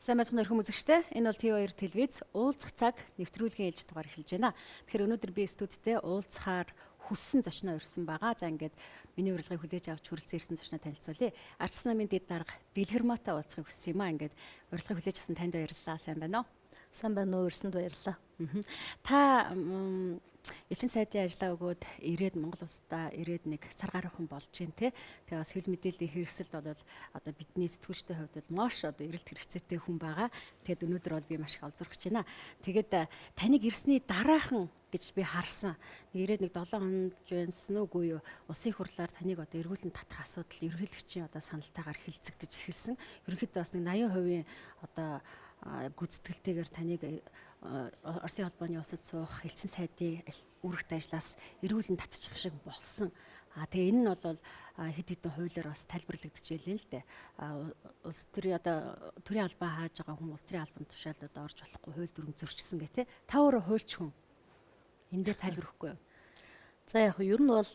Сайн байцгаана уу хүмүүс үзэгчдээ. Энэ бол ТV2 телевиз уулзах цаг нэвтрүүлгийн ээлж дугаар эхэлж байна. Тэгэхээр өнөөдөр би студидтэй уулзахаар хүссэн зочноо ирсэн байгаа. За, ингээд миний урилгыг хүлээж авч хүрэлцэн ирсэн зочноо танилцуулъя. Арчсан намын дэд дарга Дэлгэрмаатай уулзахыг хүссэн юм аа. Ингээд урилгыг хүлээж авсан танд баярлалаа. Сайн байна уу? Сайн байна уу? Ирсэнд баярлалаа. Та элчин сайдын ажлаа өгөөд ирээд Монгол улсдаа ирээд нэг сар гаруйхан болж байна те. Тэгээ бас хэвлэл мэдээллийн хэрэгсэлд бол одоо бидний сэтгүүлчдийн хувьд бол маш одоо эрэлт хэрэгцээтэй хүн байгаа. Тэгээд өнөөдөр бол би маш их олзуурч байна. Тэгээд таныг ирсний дараахан гэж би харсан. Нэг ирээд нэг 7 хоног байсан үгүй юу? Улсын хурлаар таныг одоо эргүүлэн татах асуудал ерөнхийлөгчийн одоо саналтайгаар хэлцэгдэж эхэлсэн. Ерөнхийдөө бас нэг 80% одоо гүйцэтгэлтэйгээр таныг Оросын холбооны улсад суух элчин сайдын үүрэгт ажлаас эргүүлэн татчих шиг болсон. А тэгээ энэ нь бол хэд хэдэн хуулиар бас тайлбарлагдаж байлээ л дээ. А улс төрийн одоо төрийн албаа хааж байгаа хүн улс төрийн албан тушаалд одоо орж болохгүй хууль дүрм зөрчилсөн гэх тээ. Та өөрөө хуульч хүн. Энэ дээр тайлбар өгөхгүй юу? За, яг ер нь бол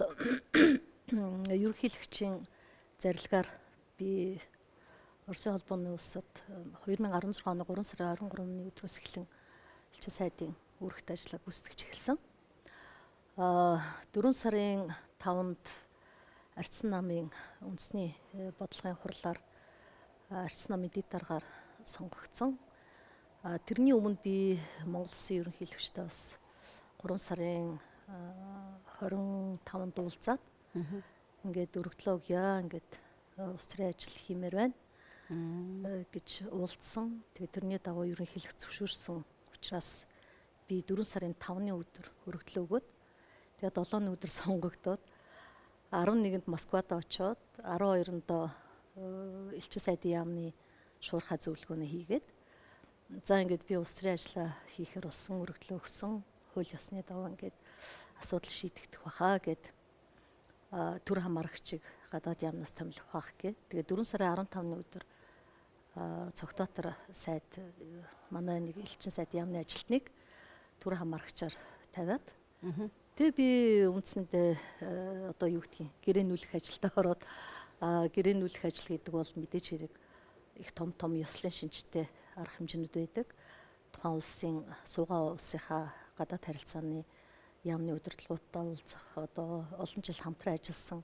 ерөнхийлөгчийн зарилгаар би Оросын холбооны улсад 2016 оны 3 сарын 23-ны өдрөөс эхлэн элчин сайдын үүрэгт ажлаа гүйцэтгэж эхэлсэн. 4 сарын 5-нд Арчсан намын үндэсний бодлогын хурлаар Арчсан намын дэд даргаар сонгогдсон. Тэрний өмнө би Монгол Улсын ерөнхийлөгчтэй бас 3 сарын 25-нд уулзаад, ингээд өргөдлөө өгье, ингээд улс төрийн ажил хиймээр байна гэж уулзсан. Тэгээ тэрний дагуу ерөнхийлөгч зөвшөөрсөн учраас би 4 сарын 5-ны өдөр өргөдлөө өгөөд, тэгээд 7-ны өдөр сонгогдоод, 11-нд Москвад очоод, 12-нд элчин сайдын яамны шуурхай зөвлөгөөнөө хийгээд, за, ингээд би улс төрийн ажлаа хийхээр болсон, өргөдлөө өгсөн, хууль ёсны дагуу ингээд асуудал шийдэгдэх байхаа гээд, төр хамаарагчийг гадаад яамнаас томилох байх гээд. Тэгээд 4 сарын 15-ны өдөр Цогтбаатар сайд манай нэг элчин сайд яамны ажилтныг төр хамаарагчаар тавиад, тэгээ би үндсэндээ одоо юу гэдгийг гэрээ нүүлэх ажилдаа ороод, гэрээ нүүлэх ажил гэдэг бол мэдээж хэрэг их том том ёслолын шинжтэй арга хэмжээнүүд байдаг. Тухайн улсын суугаа улсынхаа гадаад харилцааны яамны удирдлагуудтай уулзах, одоо олон жил хамтран ажилласан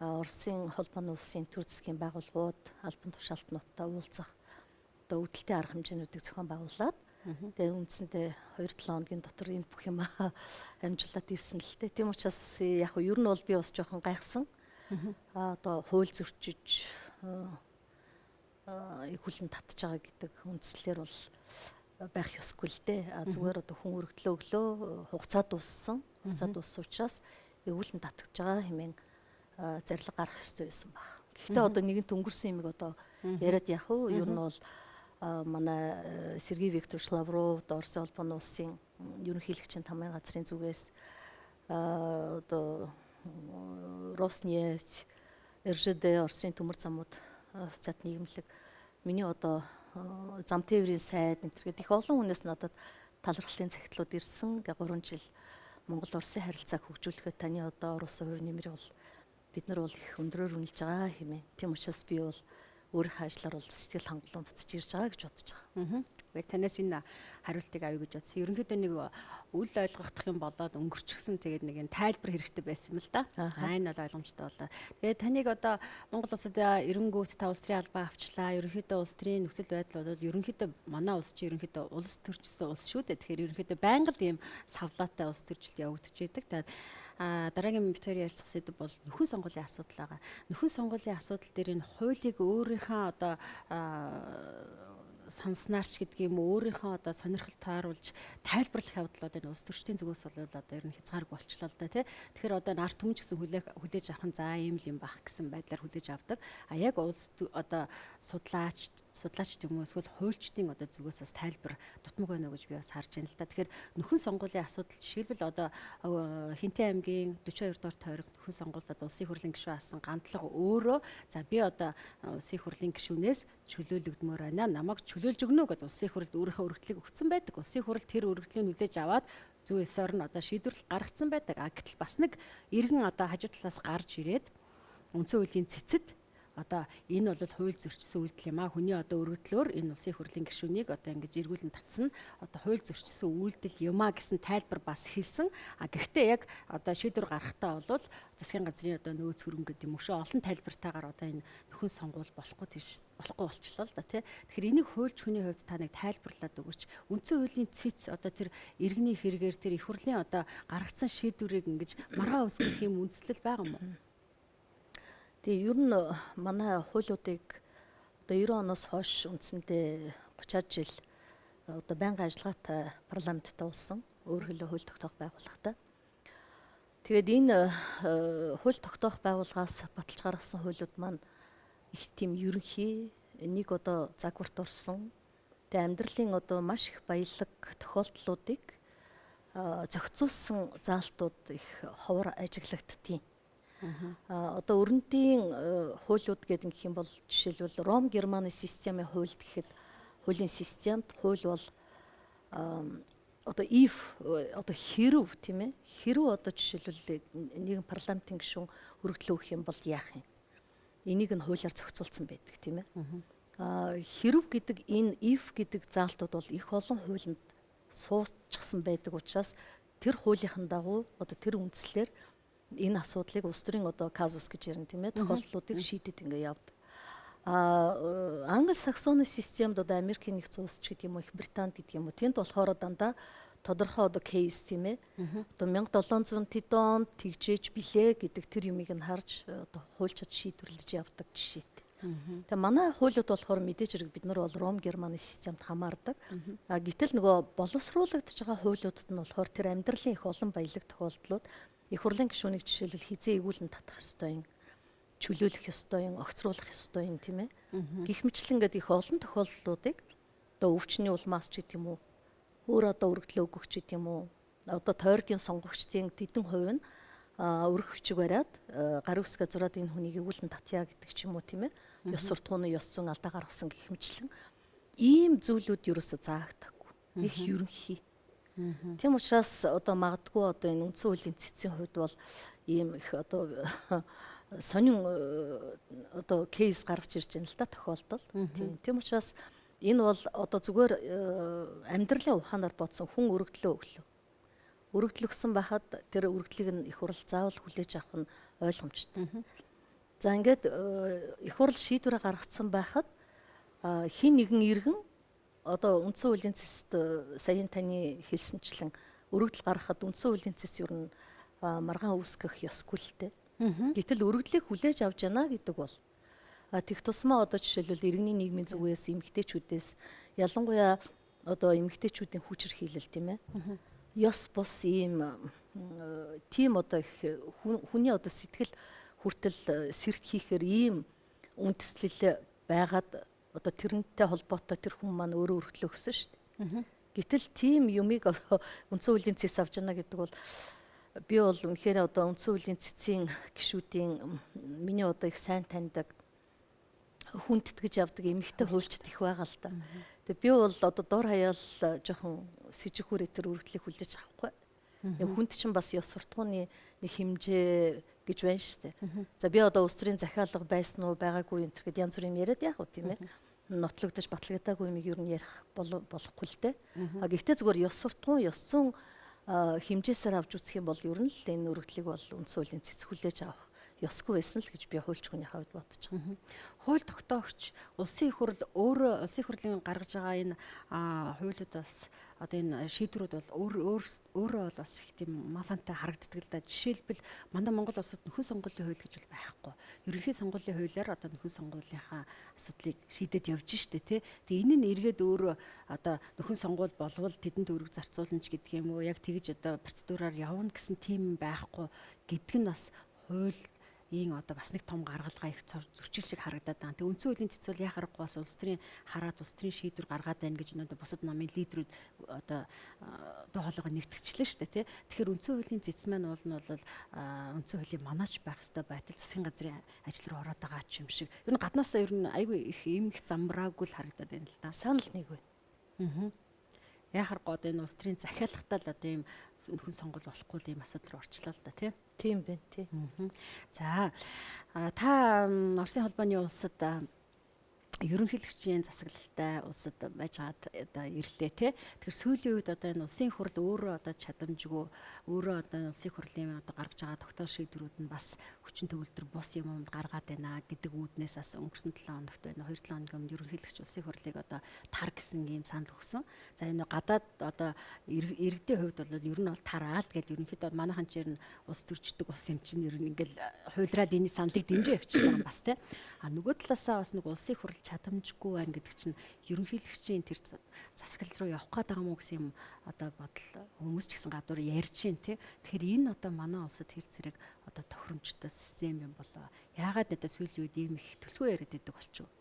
Оросын холбооны улсын төр засгийн байгууллагууд, албан тушаалтнуудтай уулзах одоо үүдэлтэй арга хэмжээнүүдийг зохион байгуулад, тэгээ үндсэндээ 2-7 хоногийн дотор энэ бүх юм амжуулаад ирсэн л дээ. Тийм учраас яг нь ер нь бол би бас жоохон гайхсан. Одоо хууль зөрчиж эргүүлэн татж байгаа гэдэг үндслээр бол байх ёсгүй л дээ. А зүгээр одоо хүн өргөдлөө өглөө, хугацаа дууссан. Хугацаа дууссан учраас эргүүлэн татгаж байгаа хэмээн зарлиг гарах ёстой байсан баг. Гэхдээ одоо нэгэнт өнгөрсөн юмыг одоо яриад яах вэ? Ер нь бол манай Сергей Викторович Лавров, Оросын холбооны улсын ерөнхийлөгчийн тамгын газрын зүгээс одоо Роснефть, РЖД, Оросын төмөр замууд хувьцаат нийгэмлэг, миний одоо зам тээврийн сайд энэ төр гээд их олон хүнээс надад талархлын захидлууд ирсэн. Ингээ 3 жил Монгол Оросын харилцааг хөгжүүлэхэд таны одоо оруулсан хувь нэмрийг бол бид нар бол их өндрөөр үнэлж байгаа хэмээн. Тийм учраас би бол өөрийнхөө ажлаар бол сэтгэл хангалуун буцаж ирж байгаа гэж бодож байгаа. Яг танаас энэ хариултыг авъя гэж бодсон. Ерөнхийдөө нэг үл ойлгохдох юм болоод өнгөрчихсөн, тэгээд нэг энэ тайлбар хэрэгтэй байсан юм л да. Аа, энэ бол ойлгомжтой боллоо. Тэгээд таныг одоо Монгол улсад эренгүүт та улс төрийн албаа авчлаа. Ерөнхийдөө улс төрийн нөхцөл байдал бол ерөнхийдөө манай улс чинь ерөнхийдөө улс төрчсөн улс шүү дээ. Тэгэхээр ерөнхийдөө байнга л ийм савлаатай улс төрчлөлт явагдаж идэг. Тэгээд дараагийн бид хоёр ярилцах сэдэв бол нөхөн сонгуулийн асуудал байгаа. Нөхөн сонгуулийн асуудал дээр энэ хуулийг өөрийнхөө одоо санснаарч гэдэг юм уу, өөрийнхөө одоо сонирхол тааруулж тайлбарлах явдал одоо энэ улс төрчдийн зүгээс бол одоо ер нь хязгааргүй болчлоо л да, тий. Тэгэхээр одоо ард түмэн ч гэсэн хүлээж авах нь за ийм л юм бах гэсэн байдлаар хүлээж авдаг. А яг улс одоо судлаач юм уу, эсвэл хуульчдын одоо зүгээс бас тайлбар дутмаг байна уу гэж би бас харж байна л да. Тэгэхээр нөхөн сонгуулийн асуудал, жишээлбэл, одоо Хинтээ аймгийн 42 дугаар тойрог нөхөн сонгуульд одоо улсын хурлын гишүүн асан Гандлага өөрөө за, би одоо улсын хурлын гишүүнээс чөлөөлөгдмөр байна. Намайг чөлөөлж өгнө үү гэдээ улсын хурлд өөрийнхөө өргөдлийг өгсөн байдаг. Улсын хурал тэр өргөдлийг хүлээж аваад зүй ёсоор нь одоо шийдвэрлэл гаргацсан байдаг. А гэтэл бас нэг иргэн одоо хажуу талаас гарч ирээд үндсэн хуулийн цэцэд Одоо энэ бол хууль зөрчсөн үйлдэл юм а. Хүний одоо өргөдлөөр энэ улсын хурлын гишүүнийг одоо ингэж эргүүлэн татсан одоо хууль зөрчсөн үйлдэл юм а гэсэн тайлбар бас хэлсэн. А гэхдээ яг одоо шийдвэр гаргахтаа бол засгийн газрын одоо нөөц хөрөнгө гэдэг юм өшөө олон тайлбартаагаар одоо энэ нөхөн сонгуул болохгүй тийш болохгүй болчлоо л да тий. Тэгэхээр энийг хуульч хүний хувьд та нэг тайлбарлаад өгөөч. Үндсэн хуулийн цэц одоо тэр иргэний хэрэгээр тэр их хурлын одоо гаргацсан шийдвэрийг ингэж маргаа үсгэх юм үндслэл байгаа юм уу? Тэгээ ер нь манай хуулиудыг одоо 90 оноос хойш үндсэндээ 30-аад жил одоо байнгын ажиллагаатай парламенттай болсон. Өөрөөр хэлбэл хууль тогтоох байгууллагатай. Тэгээд энэ хууль тогтоох байгууллагаас баталж гаргасан хуулиуд маань их тийм ерөнхий нэг одоо загварт орсон. Тэгээ амьдралын одоо маш их баялаг тохиолдлуудыг зохицуулсан заалтууд их ховор ажиглагддгийн. Одоо өрнөдийн хуулиуд гэдэг гэх юм бол жишээлбэл Ром Германы системийн хуульд гэхэд хуулийн системд хууль бол одоо if одоо хэрв тийм ээ хэрв одоо жишээлбэл нэгэн парламентын гишүүн өргөдлөө өгөх юм бол яах юм? Энийг нь хуулиар зохицуулсан байдаг тийм ээ. Хэрв гэдэг энэ if гэдэг заалтууд бол их олон хуулинд суучсан байдаг учраас тэр хуулийнхын дагуу одоо тэр үндслээр энэ асуудлыг улс төрийн одоо казус гэж ярина тийм ээ тохиолдлуудыг шийдэд ингээ явдаг. Англи саксоны системд одоо Америкийн нэгдсэн улс ч гэдэг юм уу, Их Британд гэдэг юм уу, тэнд болохоор дандаа тодорхой одоо кейс тийм ээ. Одоо 1700 тэд онд тэгжээж билээ гэдэг тэр юмыг нь харж одоо хуульчид шийдвэрлэж явдаг жишээтэй. Тэгээ манай хуулиуд болохоор мэдээж хэрэг бид нар бол Ром Германы системд хамаардаг. А гэтэл нөгөө боловсруулагдаж байгаа хуулиудад нь болохоор тэр амьдралын их олон баялаг тохиолдлууд их хурлын гишүүнийг жишээлбэл хизээ эгүүлэн татах ёстой юм, чөлөөлөх ёстой юм, огцруулах ёстой юм тийм ээ. Гэх мэтлэн ингээд их олон тохиолдлуудыг одоо өвчний улмаас ч гэдэг юм уу, өөр одоо өргөдлөө өгөх ч гэдэг юм уу, одоо тойргийн сонгогчдын тэдэн хувь нь өргөх хүчиг бариад гар үсгээ зураад энэ хүнийг эгүүлэн татъя гэдэг ч юм уу тийм ээ. Ёс суртахууны ёс зүйн алдаа гаргасан гэх мэтлэн ийм зүйлүүд ерөөсө заагдаггүй. Их ерөнхий. Тийм учраас одоо магадгүй одоо энэ үндсэн хуулийн цэцгийн хувьд бол ийм их одоо сонин одоо кейс гаргаж ирж байна л да тохиолдол. Тийм учраас энэ бол одоо зүгээр амьдралын ухаанаар бодсон хүн өргөдлөө өглөө. Өргөдлөгсөн байхад тэр өргөдлийг нь их хурл заавал хүлээж авах нь ойлгомжтой. За ингээд их хурл шийдвэрээ гаргацсан байхад хин нэгэн иргэн одоо үндсэн хуулийн цэст саяын таны хэлсэнчлэн өргөдөл гаргахад үндсэн хуулийн цэс ер нь маргаан үүсгэх ёсгүй л дээ. Гэтэл өргөдлийг хүлээж авч яана гэдэг бол тех тусмаа одоо жишээлбэл иргэний нийгмийн зүгээс эмэгтэйчүүдээс ялангуяа одоо эмэгтэйчүүдийн хүчирхийлэл тийм ээ. Ёс бус ийм тийм одоо их хүний одоо сэтгэл хүртэл сэрт хийхээр ийм үндэслэл байгаад одоо тэрнтэй холбоотой тэр хүн маань өөрөө өргөдлөө өгсөн шүү дээ. Гэтэл тийм юмыг үндсэн хуулийн цэс авч яана гэдэг бол би бол үнэхээр одоо үндсэн хуулийн цэцгийн гишүүдийн миний одоо их сайн таньдаг хүндэтгэж явдаг эмэгтэй хуульчид их байгаа л да. Тэгээ би бол одоо дор хаяал жоохон сэжигхүүрээ тэр өргөдлийг хүлээж авахгүй. Яг хүнд чинь бас ёс суртахууны нэг хэмжээ гэж байна шүү дээ. За би одоо улс төрийн захиалга байсан уу байгаагүй энэ төр гэд янз бүрийн юм яриад яах вэ тийм ээ. Нотлогдож батлагдаагүй юмыг ер нь ярих болохгүй л дээ. А гэхдээ зүгээр ёс суртахуун, ёс зүйн хэмжээсээр авч үзэх юм бол ер нь л энэ өргөдлийг бол үндсэн хуулийн цэц хүлээж авах ёсгүй байсан л гэж би хуульч хүний хувьд бодож байгаа. Хууль тогтоогч улсын их хурл өөрөө улсын их хурлын гаргаж байгаа энэ хуулиуд бас одоо энэ шийдвэрүүд бол өөр өөрөө бол бас их тийм мафантай харагддаг л да. Жишээлбэл манай Монгол улсад нөхөн сонгуулийн хууль гэж бол байхгүй. Ерөнхий сонгуулийн хуулиар одоо нөхөн сонгуулийнхаа асуудлыг шийдээд явж штэ тий. Тэгээ энэ нь эргээд өөрөө одоо нөхөн сонгуул болвол тэдэнд төгрөг зарцуулна ч гэдэг юм уу. Яг тэгж одоо процедураар явна гэсэн тийм байхгүй гэдг нь бас хууль ийн одоо бас нэг том гаргалгаа их зөрчил шиг харагдаад байгаа. Тэгээ үндсэн хуулийн цэц бол яа харахгүй бас улс төрийн хараад улс төрийн шийдвэр гаргаад байна гэж өнөөдөр бусад намын лидерүүд одоо дуу хоолойгоо нэгтгэжлээ шүү дээ тий. Тэгэхээр үндсэн хуулийн цэц маань бол нь бол үндсэн хуулийн манаач байх ёстой байтал засгийн газрын ажил руу ороод байгаа ч юм шиг. Ер нь гаднаасаа ер нь айгүй их эмнэх замраагүй л харагдаад байна л да. Санал нэг байна. Яа харахгүй одоо энэ улс төрийн захиалгатай л одоо ийм өнхөн сонгол болохгүй л ийм асуудал руу орчлоо л да тий. Тийм байна тий. За та Оросын холбооны улсад ерөнхийлөгчийн засаглалтай улсад байж байгаад одоо ирлээ те. Тэгэхээр сүүлийн үед одоо энэ улсын хурл өөрөө одоо чадамжгүй өөрөө одоо энэ улсын хурлын одоо гаргаж байгаа тогтоол шийдвэрүүд нь бас хүчин төгөлдөр бус юм юмд гаргаад байна гэдэг үүднээс бас өнгөрсөн 7 хоногт байна. 2-7 хоногийн өмнө ерөнхийлөгч улсын хурлыг одоо тар гэсэн ийм санал өгсөн. За энэ гадаад одоо иргэдийн хувьд бол ер нь бол тараал гэж ерөнхийдөө манайхан ч ер нь улс төрчдөг улс юм чинь ер нь ингээл хуулиараа энэ саналыг дэмжиж явчихж байгаа юм бас те. А нөгөө талаасаа бас нэг улсын хурл чадамжгүй байна гэдэг чинь ерөнхийлөгчийн тэр засаглал руу явах гээд байгаа мó гэсэн юм одоо бодол хүмүүс ч гэсэн гадуур ярьж байна те. Тэгэхээр энэ одоо манай улсад тэр зэрэг одоо тохиромжтой систем юм болоо. Яагаад одоо сүүлийн үед ийм их төлхөө яриад байдаг болчих вэ?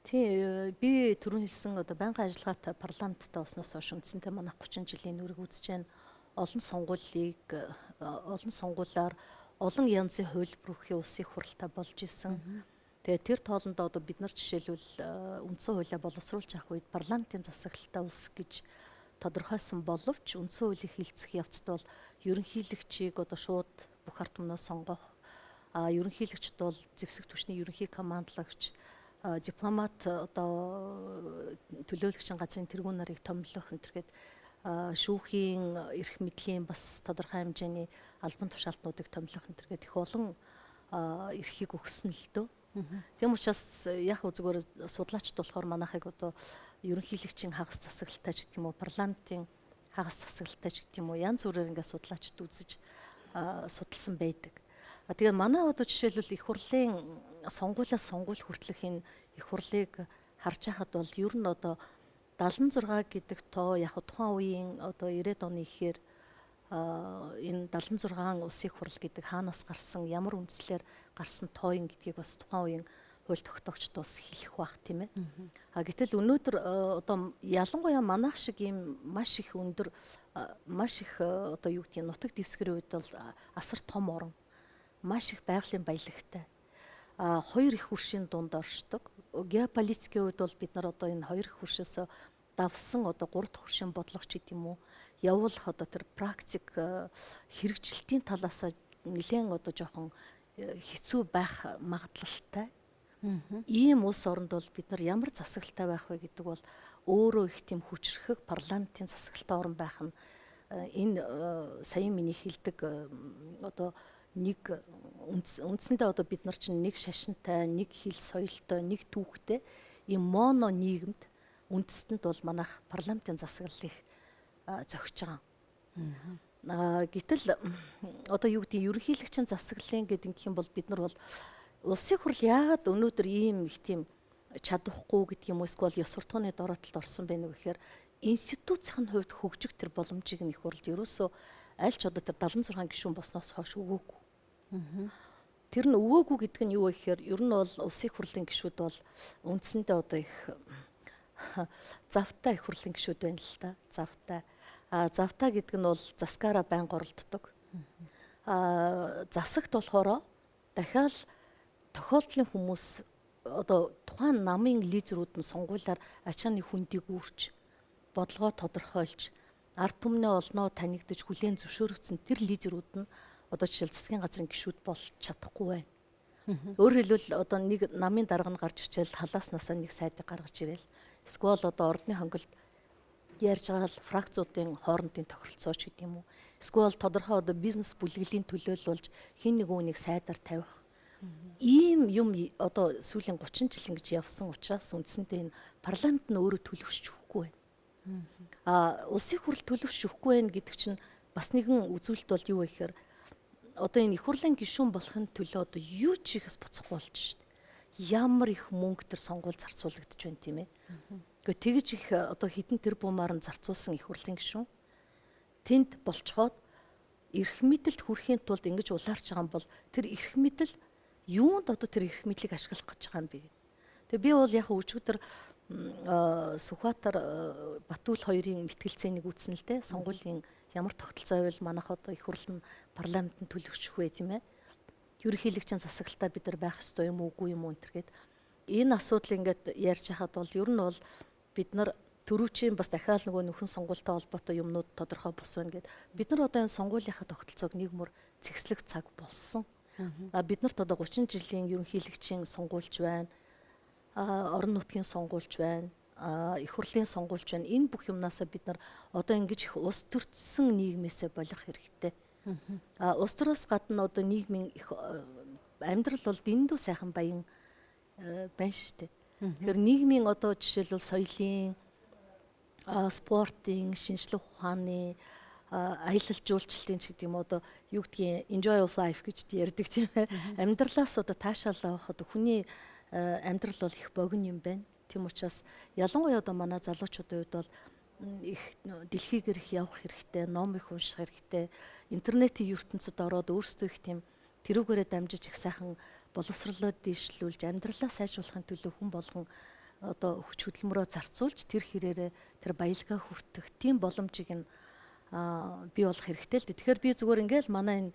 Тий, би түрүүн хэлсэн одоо байнгын ажиллагаатай парламенттай болсноос хойш үндсэндээ манайх 30 жилийн нүрэг үзэж байна. Олон сонгуулийг олон сонгуулиар олон янзын хувилбар өгөх улсын хуралтай болж исэн. Тэгээ тэр тоолондоо одоо бид нар жишээлбэл үндсэн хуулиа боловсруулж авах үед парламентын засаглалтай улс гэж тодорхойлсон боловч үндсэн хуулийг хилцэх явцад бол ерөнхийлөгчийг одоо шууд бүх ард түмнээс сонгох, ерөнхийлөгчд бол зэвсэг түвшний ерөнхий командлагч, дипломат одоо төлөөлөгчийн газрын тэргүүн нарыг томилох энэ төргээд шүүхийн эрх мэдлийн бас тодорхой хэмжээний албан тушаалтнуудыг томилох энэ төргээд их олон эрхийг өгсөн л дөө. Тийм учраас яг зүгээр судлаачд болохоор манайхыг одоо ерөнхийлөгчийн хагас засаглалтай ч гэх юм уу, парламентын хагас засаглалтай ч гэх юм уу, янз бүрээр ингээд судлаачд үзэж судалсан байдаг. Тэгээ манай одоо жишээлбэл их хурлын сонгуулиас сонгууль хүртэлх энэ их хурлыг харж байхад бол ер нь одоо 76 гэдэг тоо яг тухайн үеийн одоо 90-ад оны ихээр энэ 76 улсын их хурл гэдэг хаанаас гарсан, ямар үндслээр гарсан тоо юм гэдгийг бас тухайн үеийн хууль тогтоогчд бас хэлэх бах тийм ээ. А гэтэл өнөөдөр одоо ялангуяа манайх шиг ийм маш их өндөр маш их одоо юу гэдгийг нутаг дэвсгэрийн үед бол асар том орон, маш их байгалийн баялагтай, хоёр их хөршийн дунд оршдог. Геополитикийн үед бол бид нар одоо энэ хоёр их хөршөөс давсан одоо гурав дахь хөршийн бодлогоч гэдэг юм уу явуулах одоо тэр практик хэрэгжилтийн талаасаа нэлээд одоо жоохон хэцүү байх магадлалтай. Ийм улс оронд бол бид нар ямар засаглалтай байх вэ гэдэг бол өөрөө их тийм хүчрхэг парламентын засаглалтай орн байх нь энэ саяын миний хэлдэг одоо нэг үндсэндээ одоо бид нар чинь нэг шашинтай, нэг хэл соёлтой, нэг түүхтэй ийм моно нийгэмд үндэстэнд бол манайх парламентын засаглал их зохиж байгаа. Гэтэл одоо юу гэдэг ерөнхийлөгчийн засаглалын гэдэг ингэх юм бол бид нар бол улсын хурл яагаад өнөөдөр ийм их тийм чадахгүй гэдэг юм уу эсвэл ёс суртахууны дороотолд орсон бэ гэхээр институцийн хувьд хөгжих тэр боломжийг нь их хурлд ерөөсөө аль ч одоо тэр 76 гишүүн болсноос хойш өгөөгүй. Тэр нь өгөөгүй гэдэг нь юу вэ гэхээр ер нь бол улсын хурлын гишүүд бол үндсэндээ одоо их завтай их хурлын гишүүд байна л да. Завтай. А завтай гэдэг нь бол засгаараа байнга оролддог. А засагт болохоор дахиад тохиолдлын хүмүүс одоо тухайн намын лидерүүд нь сонгуулиар ачааны хүндийг үүрч бодлогоо тодорхойлж ард түмнээ олноо танигдаж хүлээн зөвшөөрөгдсөн тэр лидерүүд нь одоо жишээл засгийн газрын гишүүд болж чадахгүй байна. Өөрөөр хэлбэл одоо нэг намын дарга нь гарч ирчээл халааснасаа нэг сайдыг гаргаж ирээл эсвэл одоо ордны хонголд ярьж байгаа л фракциудын хоорондын тохиролцоо ч гэдэг юм уу. Эсвэл тодорхой одоо бизнес бүлэглэлийн төлөөлөл болж хин нэг үүнийг сайдаар тавих. Ийм юм одоо сүүлийн 30 жил ингэж явсан учраас үндсэндээ энэ парламент нь өөрөө төлөвшөж өгөхгүй байна. А улсын хурл төлөвшөж өгөхгүй байна гэдэг чинь бас нэгэн үзүүлэлт бол юу вэ гэхээр одоо энэ их хурлын гишүүн болохын төлөө одоо юу ч хийхээс буцахгүй болж шít. Ямар их мөнгө төр сонгуул зарцуулагдаж байна тийм ээ. Гэхдээ тэгж их одоо хэдэн тэрбумаар нь зарцуулсан их хурлын гишүүн тэнд болцоход эрх мэдэлд хүрэхийн тулд ингэж улаарч байгаа юм бол тэр эрх мэдэл юунд одоо тэр эрх мэдлийг ашиглах гэж байгаа юм бэ гэдэг. Тэгээ би бол яг өчигдөр Сүхбаатар Батүл хоёрын мэтгэлцээнийг үзсэн л дээ. Сонгуулийн ямар тогтолцоо байвал манайх одоо их хурл нь парламентанд төлөвшөх вэ тийм ээ. Ерөнхийлөгчийн засаглалтаа бид нар байх ёстой юм уугүй юм уу энэ төр гээд энэ асуудал ингээд ярьж хахад бол ер нь бол бид нар Төрүүчийн бас дахиад нөгөө нөхөн сонгуультай холбоотой юмнууд тодорхой бус байна гэд. Бид нар одоо энэ сонгуулийнхаа тогтолцоог нэг мөр цэгцлэх цаг болсон. А бид нарт одоо 30 жилийн ерөнхийлөгчийн сонгуульч байна. Орон нутгийн сонгуульч байна. Их хурлын сонгуульч байна. Энэ бүх юмнаасаа бид нар одоо ингэж их улс төрчсөн нийгмээсээ болох хэрэгтэй. Улс төрөөс гадна одоо нийгмийн их амьдрал бол дэндүү сайхан баян байна шүү дээ. Тэгэхээр нийгмийн одоо жишээлбэл соёлын, спортын, шинжлэх ухааны, аялал жуулчлалын ч гэдэг юм одоо юу гэдгийг enjoy of life гэж ярьдаг, тийм ээ. Амьдралаас одоо таашаал авах одоо хүний амьдрал бол их богино юм байна. Тийм учраас ялангуяа одоо манай залуучуудын хувьд бол их дэлхийгээр их явах хэрэгтэй, ном их унших хэрэгтэй, интернетийн ертөнцид ороод өөрсдөө их тийм тэрүүгээрээ дамжиж их сайхан боловсрлоо дээшлүүлж, амьдралаа сайжруулахын төлөө хүн болгон одоо хүч хөдөлмөрөө зарцуулж, тэр хэрээрээ тэр баялгаа хүртэх тийм боломжийг нь бий болох хэрэгтэй л дээ. Тэгэхээр би зүгээр ингээл манай энэ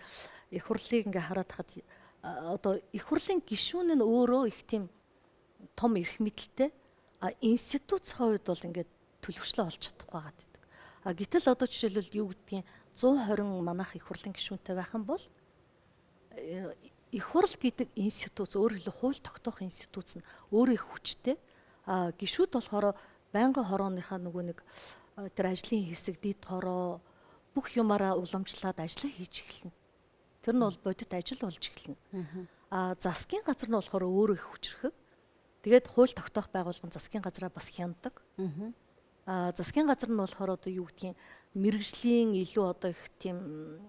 их хурлыг ингээ хараад хахад одоо их хурлын гишүүн нь өөрөө их тийм том эрх мэдэлтэй, а институцийн хувьд бол ингээд төлөвшлөө олж чадахгүй байгаа гэдэг. А гэтэл одоо жишээлбэл юу гэдгийг 120 манайх их хурлын гишүүнтэй байх юм бол их хурл гэдэг институц, өөрөөр хэлбэл хууль тогтоох институц нь өөрөө их хүчтэй. А гишүүд болохоор байнгын хорооныхаа нөгөө нэг тэр ажлын хэсэг, дид хороо бүх юмараа уламжлаад ажиллаа хийж эхэлнэ. Тэр нь бол бодит ажил болж эхэлнэ. А засгийн газар нь болохоор өөрөө их хүчрхэг. Тэгээд хууль тогтоох байгууллага засгийн газраа бас хяндаг. А засгийн газар нь болохоор одоо юу гэдгийг мэргэжлийн илүү одоо их тийм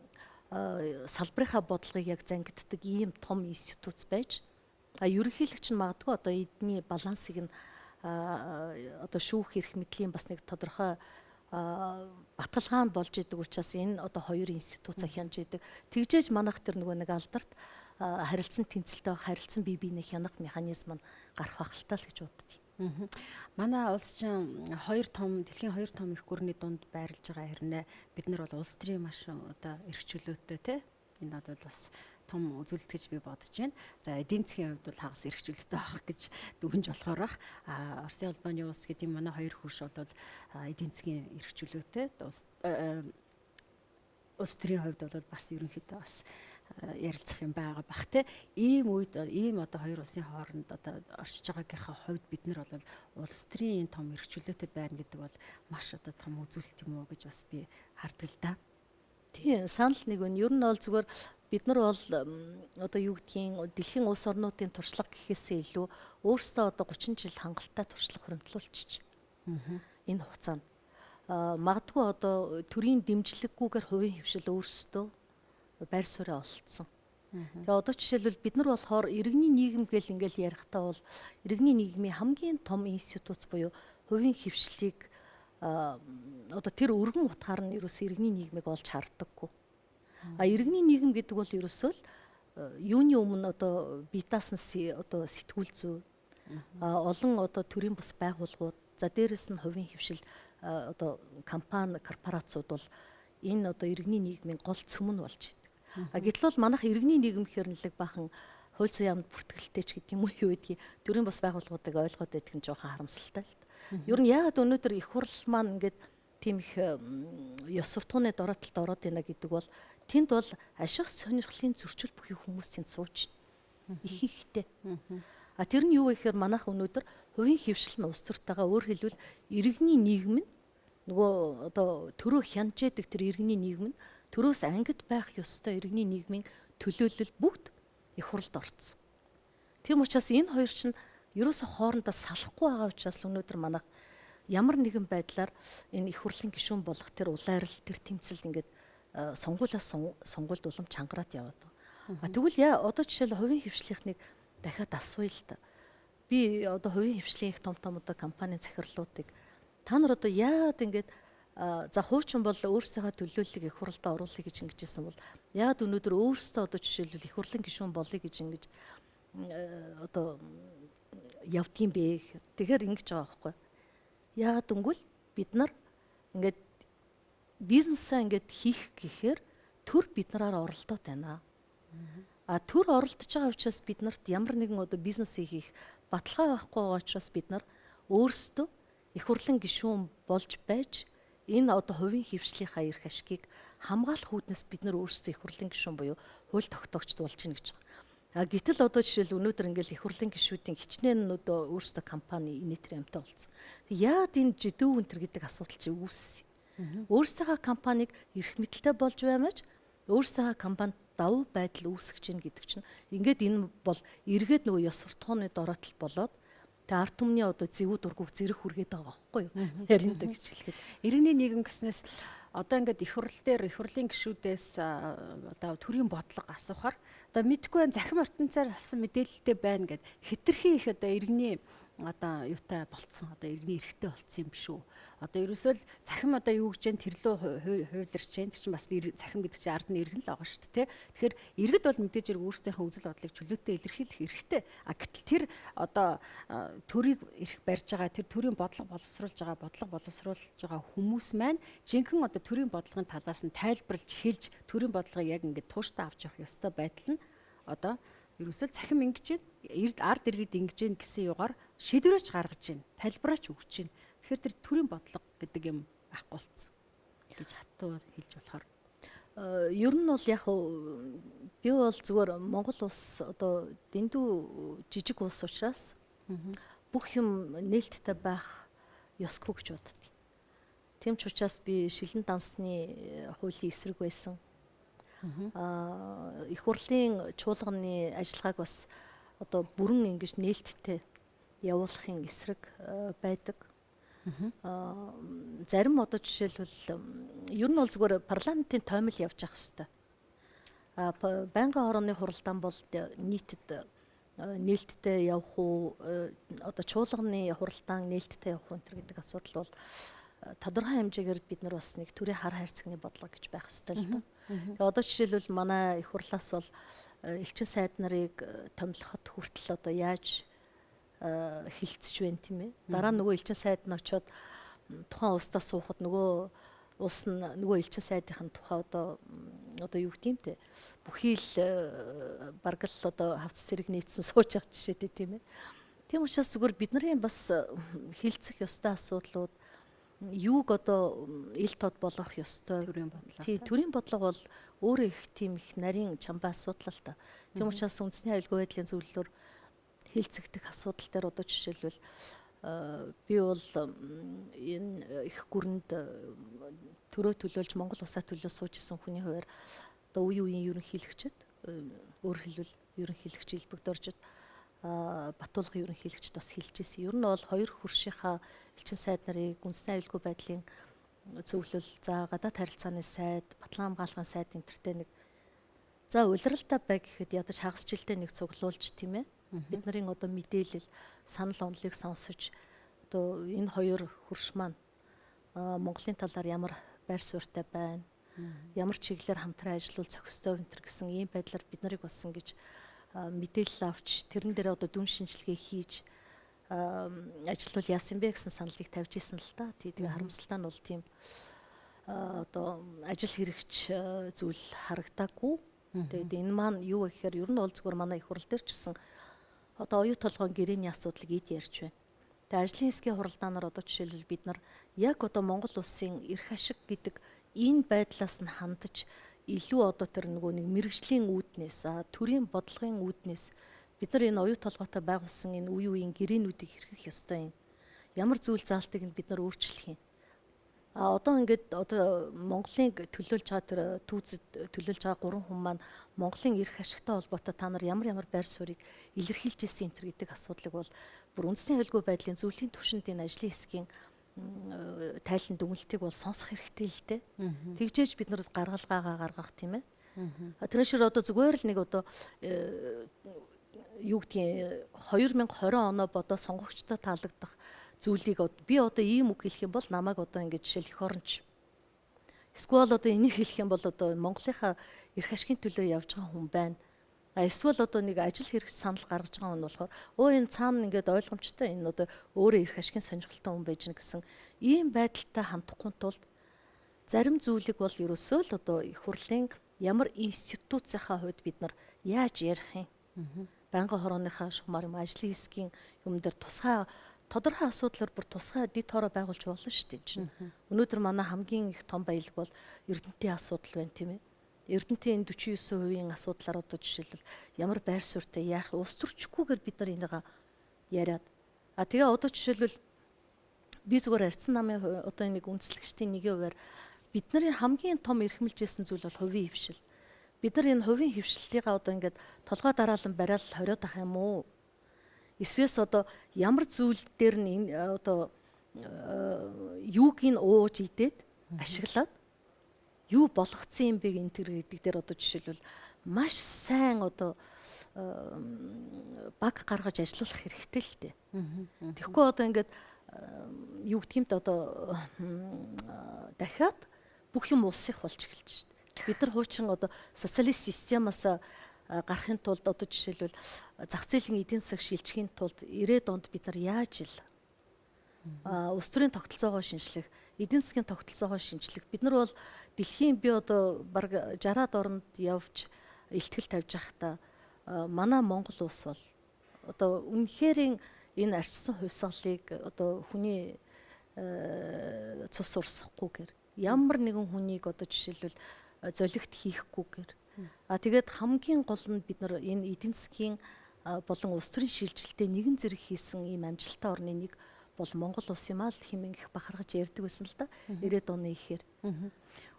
салбарынхаа бодлогыг яг зангиддаг ийм том институт байж, а ерөнхийлөгч нь магадгүй одоо эдний балансыг нь одоо шүүх эрх мэдлийн бас нэг тодорхой баталгаа нь болж идэг учраас энэ одоо хоёр институцаа хянаж идэг. Тэгжээж манайх тэр нөгөө нэг алдарт харилцан тэнцэлтэй, харилцан бие биенээ хянах механизм нь гарах байх л гэж боддог. Манай улс чинь хоёр том дэлхийн хоёр том их гүрний дунд байрлаж байгаа хэрнээ бид нар бол улс төрийн маш одоо эрх чөлөөтэй, те. Энэ бол бас том үзүүлэлт гэж би бодож байна. За, эдийн засгийн хувьд бол хагас эрх чөлөөтэй авах гэж дүгнж болохоор бах. А Оросын холбооны улс гэдэг манай хоёр хөрш бол эдийн засгийн эрх чөлөөтэй, улс төрийн хувьд бол бас ерөнхийдөө бас ярилцах юм байгаа бах, те. Ийм үед, ийм одоо хоёр улсын хооронд одоо оршиж байгаагийнхаа хувьд бид нар бол улс төрийн энэ том эрх чөлөөтэй байна гэдэг бол маш одоо том үзүүлэлт юм уу гэж бас би хардаг л да. Тийм, санал нэг байна. Ер нь бол зүгээр бид нар бол одоо юу гэдгийг дэлхийн улс орнуудын туршлага гэхээсээ илүү өөрсдөө одоо 30 жил хангалттай туршлага хуримтлуулчих. Энэ хугацаанд магадгүй одоо төрийн дэмжлэггүйгээр хувийн хэвшил өөрсдөө байр сууриа олцсон. Тэгээ одоо жишээлбэл бид нар болохоор иргэний нийгэм гэл ингээл ярихдаа бол иргэний нийгмийн хамгийн том институт буюу хувийн хэвшлийг одоо тэр өргөн утгаар нь ерөөсөө иргэний нийгмийг олж хардаггүй. А иргэний нийгэм гэдэг бол ерөөсөө л юуны өмнө одоо бие даасан одоо сэтгүүл зүй, олон одоо төрийн бус байгууллагууд, за дээрэс нь хувийн хэвшил, одоо компани, корпорациуд бол энэ одоо иргэний нийгмийн гол цөм нь болж идэг. А гэтэл бол манайх иргэний нийгэм гэхээр нэлэг бахан хууль зүйн яамд бүртгэлтэй ч гэдэг юм уу, юу гэдгийг төрийн бус байгууллагуудыг ойлгоод байдаг нь жоохон харамсалтай л та. Ер нь яагаад өнөөдөр их хурл маань ингээд тийм их ёс суртахууны дорой талд ороод байна гэдэг бол тэнд бол ашиг сонирхлын зөрчил бүхий хүмүүс тэнд сууж ихэнхдээ. А тэр нь юу вэ гэхээр манайх өнөөдөр хувийн хэвшил нь улс төртэйгээ, өөр хэлбэл иргэний нийгэм нь нөгөө одоо төрөө хянаж яадаг тэр иргэний нийгэм нь, төрөөс ангид байх ёстой иргэний нийгмийн төлөөлөл бүгд их хурлд орцсон. Тийм учраас энэ хоёр чинь ерөөсө хоорондоо салахгүй байгаа учраас өнөөдөр манайх ямар нэгэн байдлаар энэ их хурлын гишүүн болох тэр улайрал, тэр тэмцэлд ингээд сонгуулиас сонгуульд улам чангараад яваад байгаа. А тэгвэл яа одоо жишээл хувийн хэвшлийнхнийг дахиад асууя л та. Би одоо хувийн хэвшлийн их том том одоо компанийн захирлуудыг та нар одоо яагаад ингээд, за, хуучин бол өөрсдийнхөө төлөөллийг их хурлдаа оруулъя гэж ингэж хэлсэн бол яагаад өнөөдөр өөрсдөө одоо жишээлбэл их хурлын гишүүн болъё гэж ингэж одоо явдгийм бэ гэхээр тэгэхээр ингэж байгаа байхгүй. Яагаад гэвэл бид нар ингээд бизнесээ ингээд хийх гэхээр төр бид нараар оролдоод байна. А төр оролдож байгаа учраас бид нарт ямар нэгэн одоо бизнес хийх баталгаа байхгүй байгаа учраас бид нар өөрсдөө Их хурлын гишүүн болж байж энэ одоо хувийн хэвшлийнхаа эрх ашгийг хамгаалах үүднээс бид нар өөрсдөө их хурлын гишүүн буюу хууль тогтоогчд болж байна гэж байгаа. А гэтэл одоо жишээл өнөөдөр ингээл их хурлын гишүүдийн хичнээн одоо өөрсдөө компани инээдэр юмтай болсон. Яагаад энэ жидүү өнтер гэдэг асуудал чи үүссэн? Өөрсдийнхөө компанийг эрх мэдэлтэй болж баймаж өөрсдийнхөө компанид давуу байдал үүсгэж гин гэдэг чинь ингээд энэ бол эргээд нөгөө ёс суртахууны дороотл болоод тэгээ ард түмний одоо зэвүү дургуг зэрэг хүргээд байгаа байхгүй юу? Яриндаа гэж хэлэхэд. Иргэний нийгэм гэснээс одоо ингээд их хурл дээр их хурлын гишүүдээс одоо төрийн бодлого асуухаар одоо мэдгүй байх захим ертөнцөөр авсан мэдээлэлтэй байна гэд хэтэрхий их одоо иргэний одоо юутай болцсон, одоо иргэний эрхтэй болцсон юм биш үү? Одоо ерөөсөө л захим одоо юу гэж тэр лөө хуулирч जैन, тэр чинь бас захим гэдэг чинь ард нь иргэн л байгаа шүү дээ, тэ. Тэгэхээр иргэд бол мэдээж хэрэг өөрсдийнхөө үзэл бодлыг чөлөөтэй илэрхийлэх эрхтэй. А гэтэл тэр одоо төрийг эрх барьж байгаа, тэр төрийн бодлого боловсруулж байгаа, бодлого боловсруулж байгаа хүмүүс маань жинхэнэ одоо төрийн бодлогын талаас нь тайлбарлаж хэлж төрийн бодлогыг яг ингээд тууштай авч явах ёстой байдал нь одоо ерөөсөө захим ингэж байна, ард иргэд ингэж байна гэсэн югаар шийдвэрээч гаргаж байна, тайлбараач өгч байна. Тэгэхээр тэр төрийн бодлого гэдэг юм байхгүй болсон гэж хатуу хэлж болохоор. Ер нь бол яг би бол зүгээр Монгол улс одоо дэндүү жижиг улс учраас бүх юм нээлттэй байх ёсгүй гэж боддог. Тийм ч учраас би шилэн дансны хуулийн эсрэг байсан. Их хурлын чуулганы ажиллагааг бас одоо бүрэн ингэж нээлттэй явуулахын эсрэг байдаг. Зарим одоо жишээлбэл ер нь бол зүгээр парламентын тоймол явж явах хэвээр. Байнгын хорооны хуралдаан бол нийтэд нээлттэй явах уу, одоо чуулганы хуралдаан нээлттэй явах уу энэ гэдэг асуудал бол тодорхой хэмжээгээр бид нар бас нэг төрийн хар хайрцагны бодлого гэж байх ёстой л доо. Тэгээ одоо жишээлбэл манай их хурлаас бол элчин сайд нарыг томилоход хүртэл одоо яаж хилцэж байна тийм ээ. Дараа нь нөгөө элчин сайд нь очиод тухайн улсдаа суухад нөгөө улс нь нөгөө элчин сайдын тухай одоо юу гэдэг юм те. Бүхий л бараг л одоо хавц зэрэг нийцсэн сууж байгаа жишээтэй тийм ээ. Тийм учраас зүгээр бидний бас хилцэх ёстой асуудлууд юуг одоо ил тод болгох ёстой төрийн бодлого. Тий, төрийн бодлого бол өөрөө их тийм их нарийн чамбай асуудал л та. Тийм учраас үндэсний аюулгүй байдлын зөвлөлөөр хилцэгдэх асуудал дээр одоо жишээлбэл би бол энэ их гүрэнд төрөө төлөөлж Монгол улсаа төлөө сууж исэн хүний хувьар одоо үе үеийн ерөнхийлөгчд, өөрөөр хэлбэл ерөнхийлөгч Илбэг Доржид, Батулга ерөнхийлөгчд бас хэлж ирсэн. Ер нь бол хоёр хөршийнхаа элчин сайд нарыг үндэсний аюулгүй байдлын зөвлөл, за гадаад харилцааны сайд, Батлан хамгаалгын сайд энэ тэртэй нэг за улиралтай бай гэхэд ядаж хагас жилдээ нэг цуглуулж тийм ээ. Бид нарын одоо мэдээлэл, санал онолыг сонсож одоо энэ хоёр хөрш маань Монголын талаар ямар байр суурьтай байна, ямар чиглэлээр хамтран ажиллавал зохистой энэ төр гэсэн ийм байдлаар бид нарыг бас ингэж мэдээлэл авч тэрэн дээр одоо дүн шинжилгээ хийж ажиллавал яасан бэ гэсэн саналыг тавьж исэн л та. Тэгээ харамсалтай нь бол тийм одоо ажил хэрэгч зүйл харагдаагүй. Тэгээд энэ маань юу гэхээр ер нь бол зүгээр манай их хурл дээр ч гэсэн одоо оюу толгойн гэрээний асуудлыг ид ярьж байна. Тэгээ ажлын хэсгийн хуралдаанаар одоо жишээлбэл бид нар яг одоо Монгол улсын эрх ашиг гэдэг энэ байдлаас нь хандаж илүү одоо тэр нөгөө нэг мэрэгжлийн үүднээс, төрийн бодлогын үүднээс бид нар энэ оюу толгойтой байгуулсан энэ үе үеийн гэрээнүүдийг хэрхэх ёстой юм. Ямар зүйл заалтыг нь бид нар өөрчлөх юм. А одоо ингээд одоо Монголын төлөөлж байгаа тэр түүцэд төлөөлж байгаа гурван хүн маань Монголын эрх ашигтай холбоотой та нар ямар ямар байр суурийг илэрхийлж ирсэн энэ төр гэдэг асуудлыг бол бүр үндэсний аюулгүй байдлын зөвлөлийн түвшинд энэ ажлын хэсгийн тайлан дүгнэлтийг бол сонсох хэрэгтэй л дээ. Тэгжээж бид нар гаргалгаагаа гаргах тийм ээ. Тэр шиг одоо зүгээр л нэг одоо юу гэдгийг 2020 оноо бодоо сонгогчдод таалагдах зүйлийг би одоо ийм үг хэлэх юм бол намайг одоо ингэж жишээл эх оронч. Эсвэл одоо энийг хэлэх юм бол одоо Монголынхаа эрх ашигын төлөө явж байгаа хүн байна. А эсвэл одоо нэг ажил хэрэгч санал гаргаж байгаа хүн болохоор өө энэ цаана ингээд ойлгомжтой энэ одоо өөрөө эрх ашигын сонирхолтой хүн байж гэнэ гэсэн ийм байдалтай хандахгүй тулд зарим зүйлийг бол ерөөсөө л одоо их хурлын ямар институцийнхаа хувьд бид нар яаж ярих юм? Байнгын хорооныхаа шугамар юм ажлын хэсгийн юм дээр тусгай Тодорхой асуудлаар бүр тусгай дэд тоороо байгуулж болно шүү дээ чинь. Өнөөдөр манай хамгийн их том баялаг бол Эрдэнэтийн асуудал байна, тийм ээ. Эрдэнэтийн энэ 49%-ийн асуудлаар одоо жишээлбэл ямар байр суурьтай яах улс төрчгүйгээр бид нар энийг яриад. А тэгээ одоо жишээлбэл би зүгээр арцсан намын одоо нэг үндэслэгчдийн нэгэн хувиар бидний хамгийн том эрхэмлж исэн зүйл бол хувийн хвшил. Бид нар энэ хувийн хвшлэлийг одоо ингээд толгой дараалан бариад хориод ах юм уу? Эсвэл одоо ямар зүйл дээр нь энэ одоо юуг нь ууж идээд ашиглаад юу болгоцсон юм бэ энэ төр гэдэг дээр одоо жишээлбэл маш сайн одоо баг гаргаж ажилуулах хэрэгтэй л дээ. Тэгэхгүй одоо ингээд юу гэдг юм бэ, одоо дахиад бүх юм улсынх болж эхэлж шээ. Бид нар хуучин одоо социалист системаас гарахын тулд одоо жишээлбэл зах зээлийн эдийн засаг шилжихийн тулд 90-ад онд бид нар яаж ил улс төрийн тогтолцоогоо шинжлэх, эдийн засгийн тогтолцоогоо шинжлэх. Бид нар бол дэлхийн би одоо бараг 60-аад оронд явж илтгэл тавьж байхдаа манай Монгол улс бол одоо үнэхэрийн энэ арчсан хувьсгалыг одоо хүний цус урсгахгүйгээр, ямар нэгэн хүнийг одоо жишээлбэл золигт хийхгүйгээр, а тэгээд хамгийн гол нь бид нар энэ эдийн засгийн болон улс төрийн шилжилтээ нэгэн зэрэг хийсэн ийм амжилттай орны нэг бол Монгол улс юм аа л хэмээн их бахархаж ярьдаг байсан л да 90-ад оны ихээр.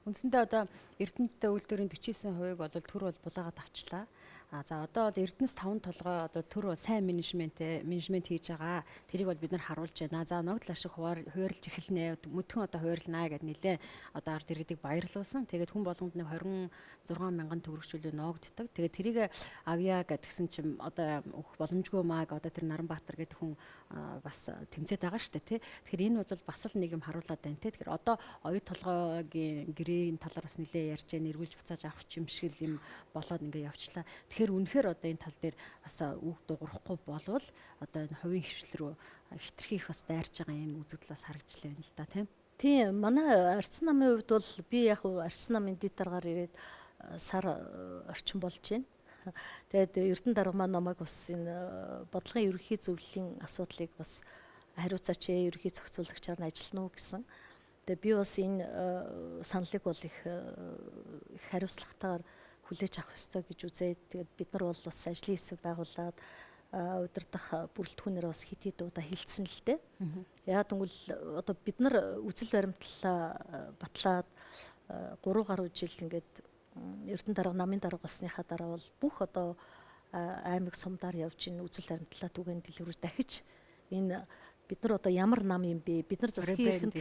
Үндсэндээ одоо Эрдэнэттэй үйлдвэрийн 49%-ыг бол төр бол булаагаад авчлаа. А за одоо бол Эрдэнэс 5 толгой одоо төр бол сайн менежмент хийж байгаа. Тэрийг бол бид нар харуулж байна. За ногдол ашиг хуваарлж эхэлнэ. Мөдхөн одоо хуваарлнаа гэд нэлээ одоо ард иргэдийг баярлуулсан. Тэгээд хүн болгонд нэг 26 мянган төгрөгчүүлээ ноогддог. Тэгээд тэрийг авъя гэдгсэн чинь одоо өгөх боломжгүй мааг одоо тэр Наранбаатар гэдэг хүн бас тэмцээд байгаа шүү дээ, тий. Тэгэхээр энэ бол бас л нэг юм харуулад байна, тий. Тэгэхээр одоо оюу толгойн гэрээний талаар бас нэлээ ярьж байна. Эргүүлж буцааж авах юм шиг юм болоод ингээ явчлаа. Тэгэхээр үнэхээр одоо энэ тал дээр бас үг дуурахгүй болвол одоо энэ хувийн хвшил рүү хитрхи их бас дайрч байгаа юм үзэгдэл бас харагчлаа юм л да, тийм. Тийм, манай арцсан намын хувьд бол би яг арцсан намын дэд даргаар ирээд сар орчин болж байна. Тэгээд Эрдэнэ дарга маань намайг бас энэ бодлогын ерөнхий зөвлөлийн асуудлыг бас хариуцаач, ерөнхий зохицуулагчаар нь ажиллана уу гэсэн. Тэгээд би бас энэ саналыг бол их хариуцлагатайгаар хүлээж авах ёстой гэж үзээд, тэгээд бид нар бол бас ажлын хэсэг байгуулад удирдах бүрэлдэхүүнээр бас хэд хэд удаа хилцсэн л дээ. Яа гэвэл одоо бид нар үзэл баримтлалаа батлаад 3 гаруй жил ингээд Эрдэнэ дарга намын дарга болсныхаа дараа бол бүх одоо аймаг сумдаар явж энэ үзэл баримтлалаа түгээн дэлгэрүүлж дахиж энэ бид нар одоо ямар нам юм бэ? Бид нар засгийн эрхэнд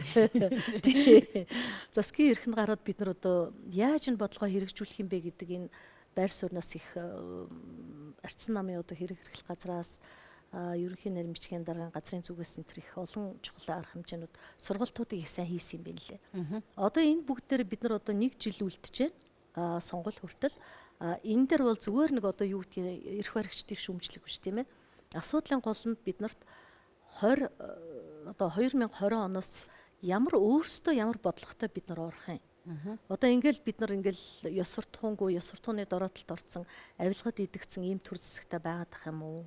засгийн эрхэнд гараад бид нар одоо яаж энэ бодлогоо хэрэгжүүлэх юм бэ гэдэг энэ байр сууриас их арчсан намын одоо хэрэг хэрэглэх газраас ерөнхий нарийн бичгийн даргын газрын зүгээс энэ төр их олон чухал арга хэмжээнүүд сургалтуудыг их сайн хийсэн юм байна лээ. Одоо энэ бүгд дээр бид нар одоо нэг жил үлдэж байна. Сонгуул хүртэл энэ дээр бол зүгээр нэг одоо юу гэдгийг эрх баригчдыг шүүмжлэх биш, тийм ээ. Асуудлын гол нь бид нарт 20 одоо 2020 оноос ямар өөрсдөө ямар бодлоготой бид нар орох юм. Одоо ингээл бид нар ингээл ёс суртахуунгүй, ёс суртахууны дороотолд орсон, авилгад идэгцэн ийм төр зэсэгтэй байгаад ах юм уу?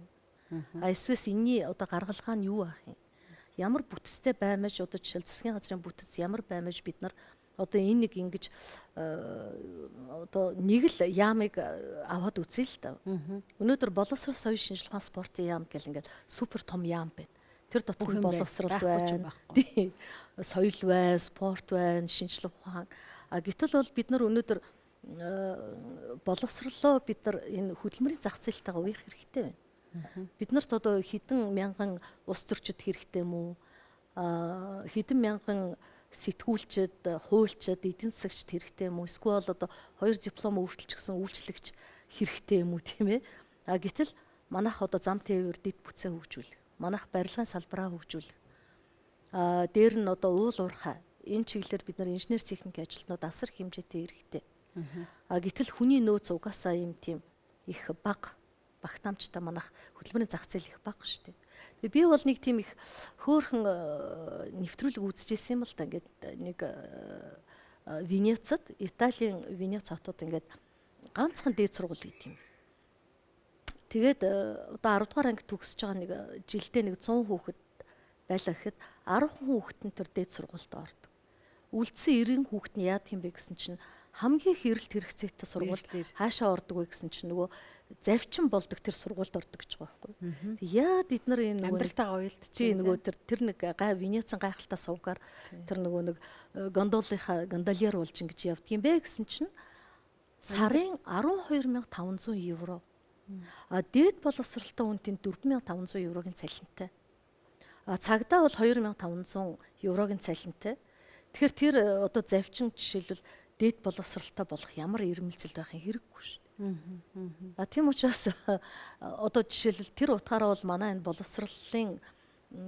А эсвэл энэний одоо гаргалгаа нь юу байх юм? Ямар бүтцтэй баймаж одоо жишээл засгийн газрын бүтэц ямар баймаж бид нар одоо энэ нэг ингэж одоо нэг л яамыг аваад үзье л та. Өнөөдөр боловсрол соёл шинжилгээ ухаан спортын яам гэл ингээд супер том яам байна. Тэр дотор нь боловсрал байна, соёл байна, спорт байна, шинжлэх ухаан. А гэтэл бол бид нар өнөөдөр боловсрлоо бид нар энэ хөдөлмөрийн зах зээлтэйгээ уях хэрэгтэй байна. Бид нарт одоо хэдэн мянган улс төрчид хэрэгтэй юм уу? Хэдэн мянган сэтгүүлчд, хуульчид, эдийн засагчд хэрэгтэй юм уу? Эсвэл одоо 2 диплом өвчлөж гисэн үйлчлэгч хэрэгтэй юм уу, тийм ээ? А гэтэл манайх одоо зам тээвэр дэд бүтцээ хөгжүүлэх, манайх барилгын салбараа хөгжүүлэх. А дээр нь одоо уул уурхай энэ чиглэлээр бид нар инженер техникийн ажилтнууд асар хэмжээтэй хэрэгтэй. А гэтэл хүний нөөц угаасаа юм тийм их бага багтаамжтай, манайх хөдөлмөрийн зах зээл их бага шүү дээ. Тэгээ би бол нэг тийм их хөөхөн нэвтрүүлэг үзчихсэн юм л да. Ингээд нэг Венецад, Италийн Венец хотод ингээд ганцхан дээд сургууль байт юм. Тэгээд одоо 10 дугаар анги төгсөж байгаа нэг жилдээ нэг 100 хүүхэд байлаа гэхэд 10 хүүхэд нь тэр дээд сургуульд ордог. Үлдсэн 90 хүүхэд нь яадаг юм бэ гэсэн чинь хамгийн их эрэлт хэрэгцээтэй сургуульд хаашаа ордог вэ гэсэн чинь нөгөө завчин болдог тэр сургуульд ордог гэж байгаа байхгүй. Яад эднэр нар энэ нөгөө амьдралтайгаа уялдчих. Тийм, нөгөө тэр нэг гай Венецийн гайхалтай сувгаар тэр нөгөө нэг гондолынхаа гондольер болж ингэж явдаг юм бэ гэсэн чинь сарын 12,500 евро. А дээд боловсралтай хүнтийн 4,500 еврогийн цалинтай. А цагдаа бол 2,500 еврогийн цалинтай. Тэгэхээр тэр одоо завчин жишээлбэл дээд боловсралтай болох ямар ирмэлзэл байхын хэрэггүй шүү. А тийм учраас одоо жишээлбэл тэр утгаараа бол манай энэ боловсролын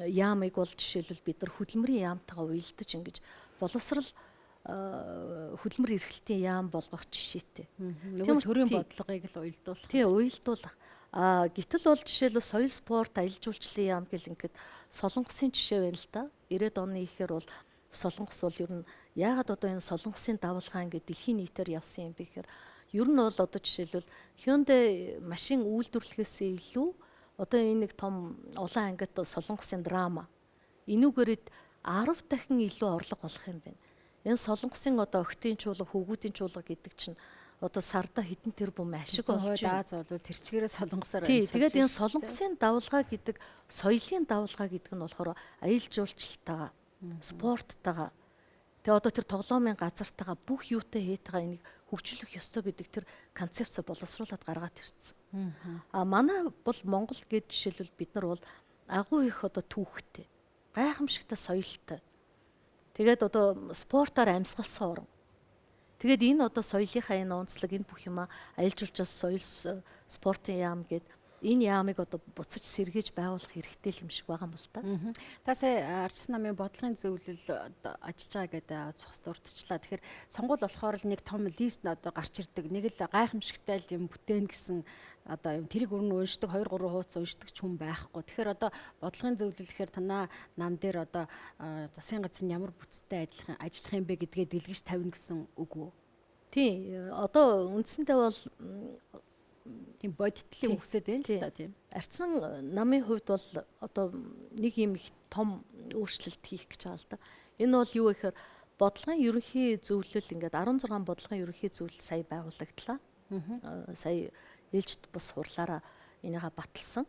яамыг бол жишээлбэл бид нар хөдөлмөрийн яамтайгаа уялдаж ингэж боловсрал хөдөлмөр эрхлэлтийн яам болгох жишээтэй. Нөгөө төрийн бодлогыг л уялдуулах. Тийм, уялдуулах. А гэтэл бол жишээлбэл соёл спорт аялал жуулчлалын яам гэл ингээд Солонгосын жишээ байна л да. 90-ад оны ихээр бол Солонгос бол ер нь яагаад одоо энэ Солонгосын давалгаа ингээд дэлхийн нийтээр явсан юм бэ гэхээр ер нь бол одоо жишээлбэл Hyundai машин үйлдвэрлэхээс илүү одоо энэ нэг том улаан ангид Солонгосын драма энүүгээрээ 10 дахин илүү орлого олох юм байна. Энэ Солонгосын одоо охидын чуулга, хөвгүүдийн чуулга гэдэг чинь одоо сарда хэдэн тэрбум ашиг болж байна. Аз бол тэр чигээрээ Солонгосоор байна. Тэгээд энэ Солонгосын давалгаа гэдэг, соёлын давалгаа гэдэг нь болохоор аялал жуулчлалтайгаа, спорттайгаа, тэгээ одоо тэр тоглоомын газартайгаа бүх юутай хийтэйгаа энийг хөгжүүлэх ёстой гэдэг тэр концепц боловсруулад гаргаад ирсэн. А манай бол Монгол гэж жишээлбэл бид нар бол агуу их одоо түүхтэй, гайхамшигтай соёлтой. Тэгээд одоо спортоор амьсгалсан орн. Тэгээд энэ одоо соёлынхаа энэ онцлог энэ бүх юма аялал жуулчлал соёл спортын яам гээд энэ яамыг одоо буцаж сэргийж байгуулах хэрэгтэй юм шиг байгаа юм л та. Та сая Ардчилсан намын бодлогын зөвлөл ажиллаж байгаа гэдэг цус дурдчихлаа. Тэгэхээр сонгуул болохоор л нэг том лист нь одоо гарч ирдэг. Нэг л гайхамшигтай л юм бүтээн гэсэн одоо юм тэрийг өрн уншдаг 2 3 хуудас уншдаг ч хүн байхгүй. Тэгэхээр одоо бодлогын зөвлөл гэхээр танаа нам дээр одоо засгийн газар нь ямар бүтцтэй ажиллах юм бэ гэдгээ дэлгэж тавина гэсэн үг үү? Тийм. Одоо үндсэндээ бол тийм бодитлын үгсэд байна л да, тийм. Арцсан намын хувьд бол одоо нэг юм их том өөрчлөлт хийх гэж байгаа л да. Энэ бол юу гэхээр бодлогын ерөнхий зөвлөл ингээд 16 бодлогын ерөнхий зөвлөл сая байгуулагдлаа. Сая ээлжид бус хурлаараа энийгээ баталсан.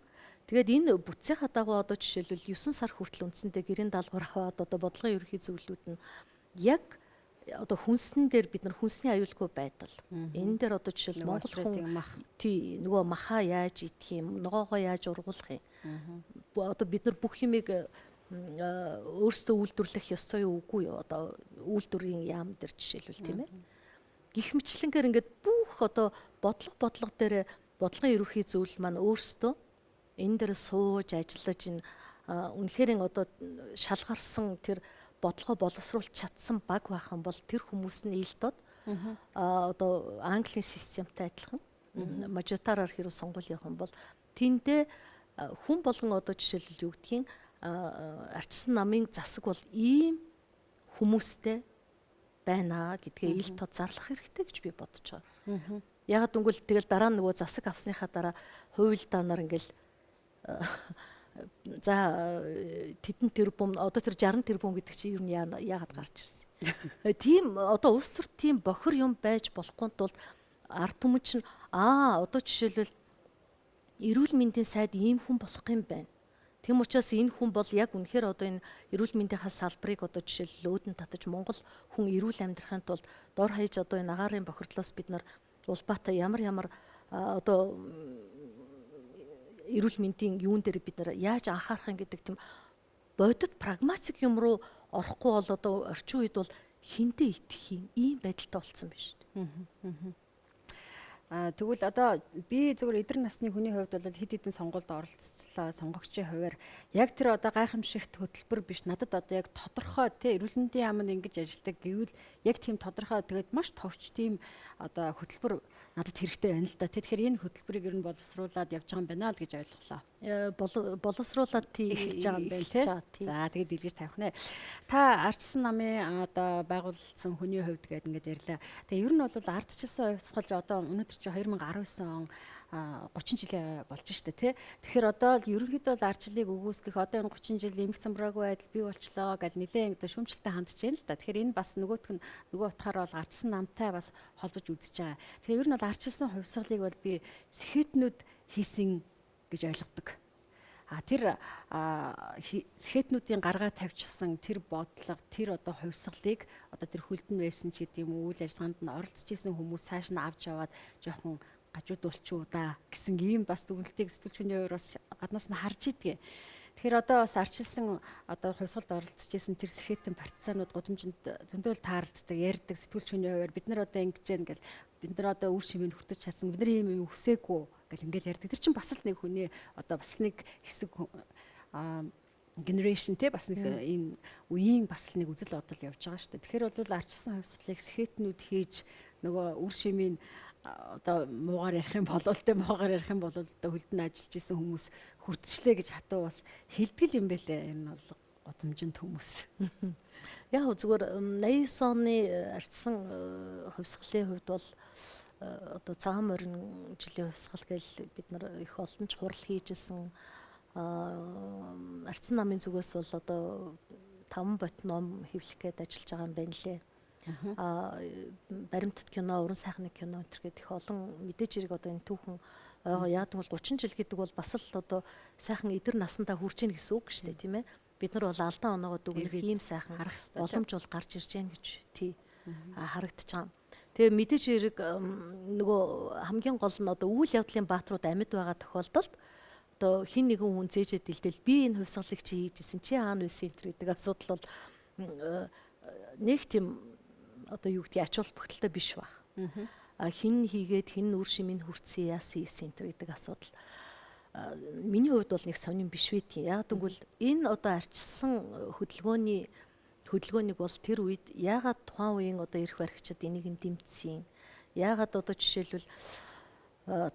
Тэгээд энэ бүтцийнхаа дагуу одоо жишээлбэл 9 сар хүртэл үндсэндээ гэрийн даалгавар аваад одоо бодлогын ерөнхий зөвлөлүүд нь яг одоо хүнсэн дээр бид нар хүнсний аюулгүй байдал. Энэ дээр одоо жишээл Монгол хүн тий нөгөө маха яаж идэх юм, ногоогоо яаж ургуулах юм. Одоо бид нар бүх юмыг өөрсдөө үйлдвэрлэх ёстой юу үгүй юу? Одоо үйлдвэрийн яам дээр жишээлбэл тийм ээ. Гэх мэтлэнгээр ингээд бүх одоо бодлого дээр бодлогын ерөнхий зөвлөл маань өөрсдөө энэ дээр сууж ажиллаж энэ үнэхээр одоо шалгарсан тэр бодлогоо боловсруулж чадсан баг байх юм бол тэр хүмүүс нь ил дод одоо Английн системтэй адилхан мажоритараар хэрэг сонгуул явах юм бол тэндээ хүн болгон одоо жишээлбэл юу гэдгийг Арчилсан намын засаг бол ийм хүмүүстэй байна гэдгээ ил тод зарлах хэрэгтэй гэж би бодож байгаа. Ягаад гэвэл тэгэл дараа нь нөгөө засаг авсныхаа дараа хууль данаар ингээл за тэдэн тэрбум одоо тэр 60 тэрбум гэдэг чинь ер нь яагаад гарч ирсэн. Тийм одоо улс төрт тийм бохир юм байж болохгүй тул ард түмэн чинь одоо жишээлбэл эрүүл мэндийн сайд ийм хүн болох юм байна. Тийм учраас энэ хүн бол яг үнэхээр одоо энэ эрүүл мэндийнхаа салбарыг одоо жишээлбэл өөдөн татаж Монгол хүн эрүүл амьдрахын тулд дор хаяж одоо энэ агаарын бохирдлоос бид нар улбаатай ямар ямар одоо эрүүл мэндийн юун дээр бид нар яаж анхаарах юм гэдэг тийм бодит прагматик юм руу орохгүй бол одоо орчин үед бол хиндэ итгэх юм ийм байдалтай болсон байна шүү дээ. Тэгвэл одоо би зөвхөн эдгээр насны хүний хувьд бол хэд хэдэн сонгуульд оролцлоо, сонгогчийн хувиар яг тэр одоо гайхамшигт хөтөлбөр биш, надад одоо яг тодорхой тий эрүүл мэндийн яам нь ингэж ажилладаг гэвэл яг тийм тодорхой тэгээд маш товч тийм одоо хөтөлбөр надад хэрэгтэй байна л да. Тэгэхээр энэ хөтөлбөрийг ер нь боловсруулад явж байгаа юм байна л гэж ойлголоо. Боловсруулад тий эхэлж байгаа юм байна тий. За тэгээд дэлгэж тавих нэ. Та Ардчилсан намын одоо байгуулсан хүний хувьд гэдэг ингээд ярьлаа. Тэгээ ер нь бол ардчилсан хувьсгалж одоо өнөөдөр чи 2019 он 30 жилийн болж штэ тий. Тэгэхээр одоо л ерөнхийдөө л ардчлалыг өгөөсгөх одоо энэ 30 жил эмх самбараагүй байдал бий болчлоо гэл нэлээд одоо шүүмжлэлтэй хандж байна л да. Тэгэхээр энэ бас нөгөөх нь нөгөө утгаараа бол ардчилсан намтай бас холбож үзэж байгаа. Тэгэхээр ер нь бол ардчилсан хувьсгалыг бол би сэхэтнүүд хийсэн гэж ойлгодог. А тэр сэхэтнүүдийн гаргаа тавьчихсан тэр бодлого, тэр одоо хувьсгалыг одоо тэр хөлдөн байсан ч гэдэг юм уу, үйл ажиллагаанд нь оролцож исэн хүмүүс цааш нь авч яваад жоохон гажуудулчуу да гэсэн ийм бас дүгнэлтийг сэтгүүлчний хувьд бас гаднаас нь харж идгээ. Тэгэхээр одоо бас арчилсан одоо хувьсгалд оролцож исэн тэр сэхэтэн партизанууд гудамжинд зөндөөл таарлддаг, ярьдаг сэтгүүлчний хувьд бид нар одоо ингэж гэн гэл бид нар одоо үр шимийг хүртэж чадсан, бид нар ийм юм хүсээгүй гэл ингээл ярьдаг. Тэр чинь бас л нэг хүний одоо бас нэг хэсэг generation те бас нэг энэ үеийн бас л нэг үзэл бодол явж байгаа шүү дээ. Тэгэхээр бол арчилсан хувьсгалыг сэхэтнүүд хийж нөгөө үр шимийн одоо муугаар ярих юм болол те муугаар ярих юм бол одоо хөлдөн ажиллаж исэн хүмүүс хүртчлээ гэж хатуу бас хэлдэг юм байлээ. Энэ бол гудамжинд хүмүүс. Яг зүгээр 89 оны арчсан хувьсгалын хувьд бол одоо цагаан морин жилийн хувьсгал гэл бид нар их олон ч хурал хийжсэн. Арчсан намын зүгээс бол одоо 5 бот ном хэвлэх гээд ажиллаж байгаа юм байна лээ. Баримтат кино, уран сайхны кино энэ төр гээд их олон мэдээж хэрэг одоо энэ түүхэн яг тэгвэл 30 жил гэдэг бол бас л одоо сайхан эдэр насандаа хүрч ийн гэсэн үг шүү дээ, тийм ээ. Бид нар бол алдаан оноогоо дүгнэх ийм сайхан боломж бол гарч ирж байна гэж тий харагдаж байгаа. Тэгээ мэдээж хэрэг нөгөө хамгийн гол нь одоо үйл явдлын бааtruуд амьд байгаа тохиолдолд одоо хин нэгэн хүн зээжээд дэлтэл би энэ хувьсгалыг чи хийж исэн, чи хаана байсан энэ гэдэг асуудал бол нэг тийм одоо юу гэдгийг ач холбогдолтой биш баг. А хин хийгээд хин үр шимийг хүртсэн, яасан хийсэн энэ гэдэг асуудал миний хувьд бол нэг сонин биш байдгийн. Яг гэвэл энэ одоо арчилсан хөдөлгөөнийг бол тэр үед яагаад тухайн үеийн одоо эрх баригчид энийг нь дэмжсэн? Яагаад одоо жишээлбэл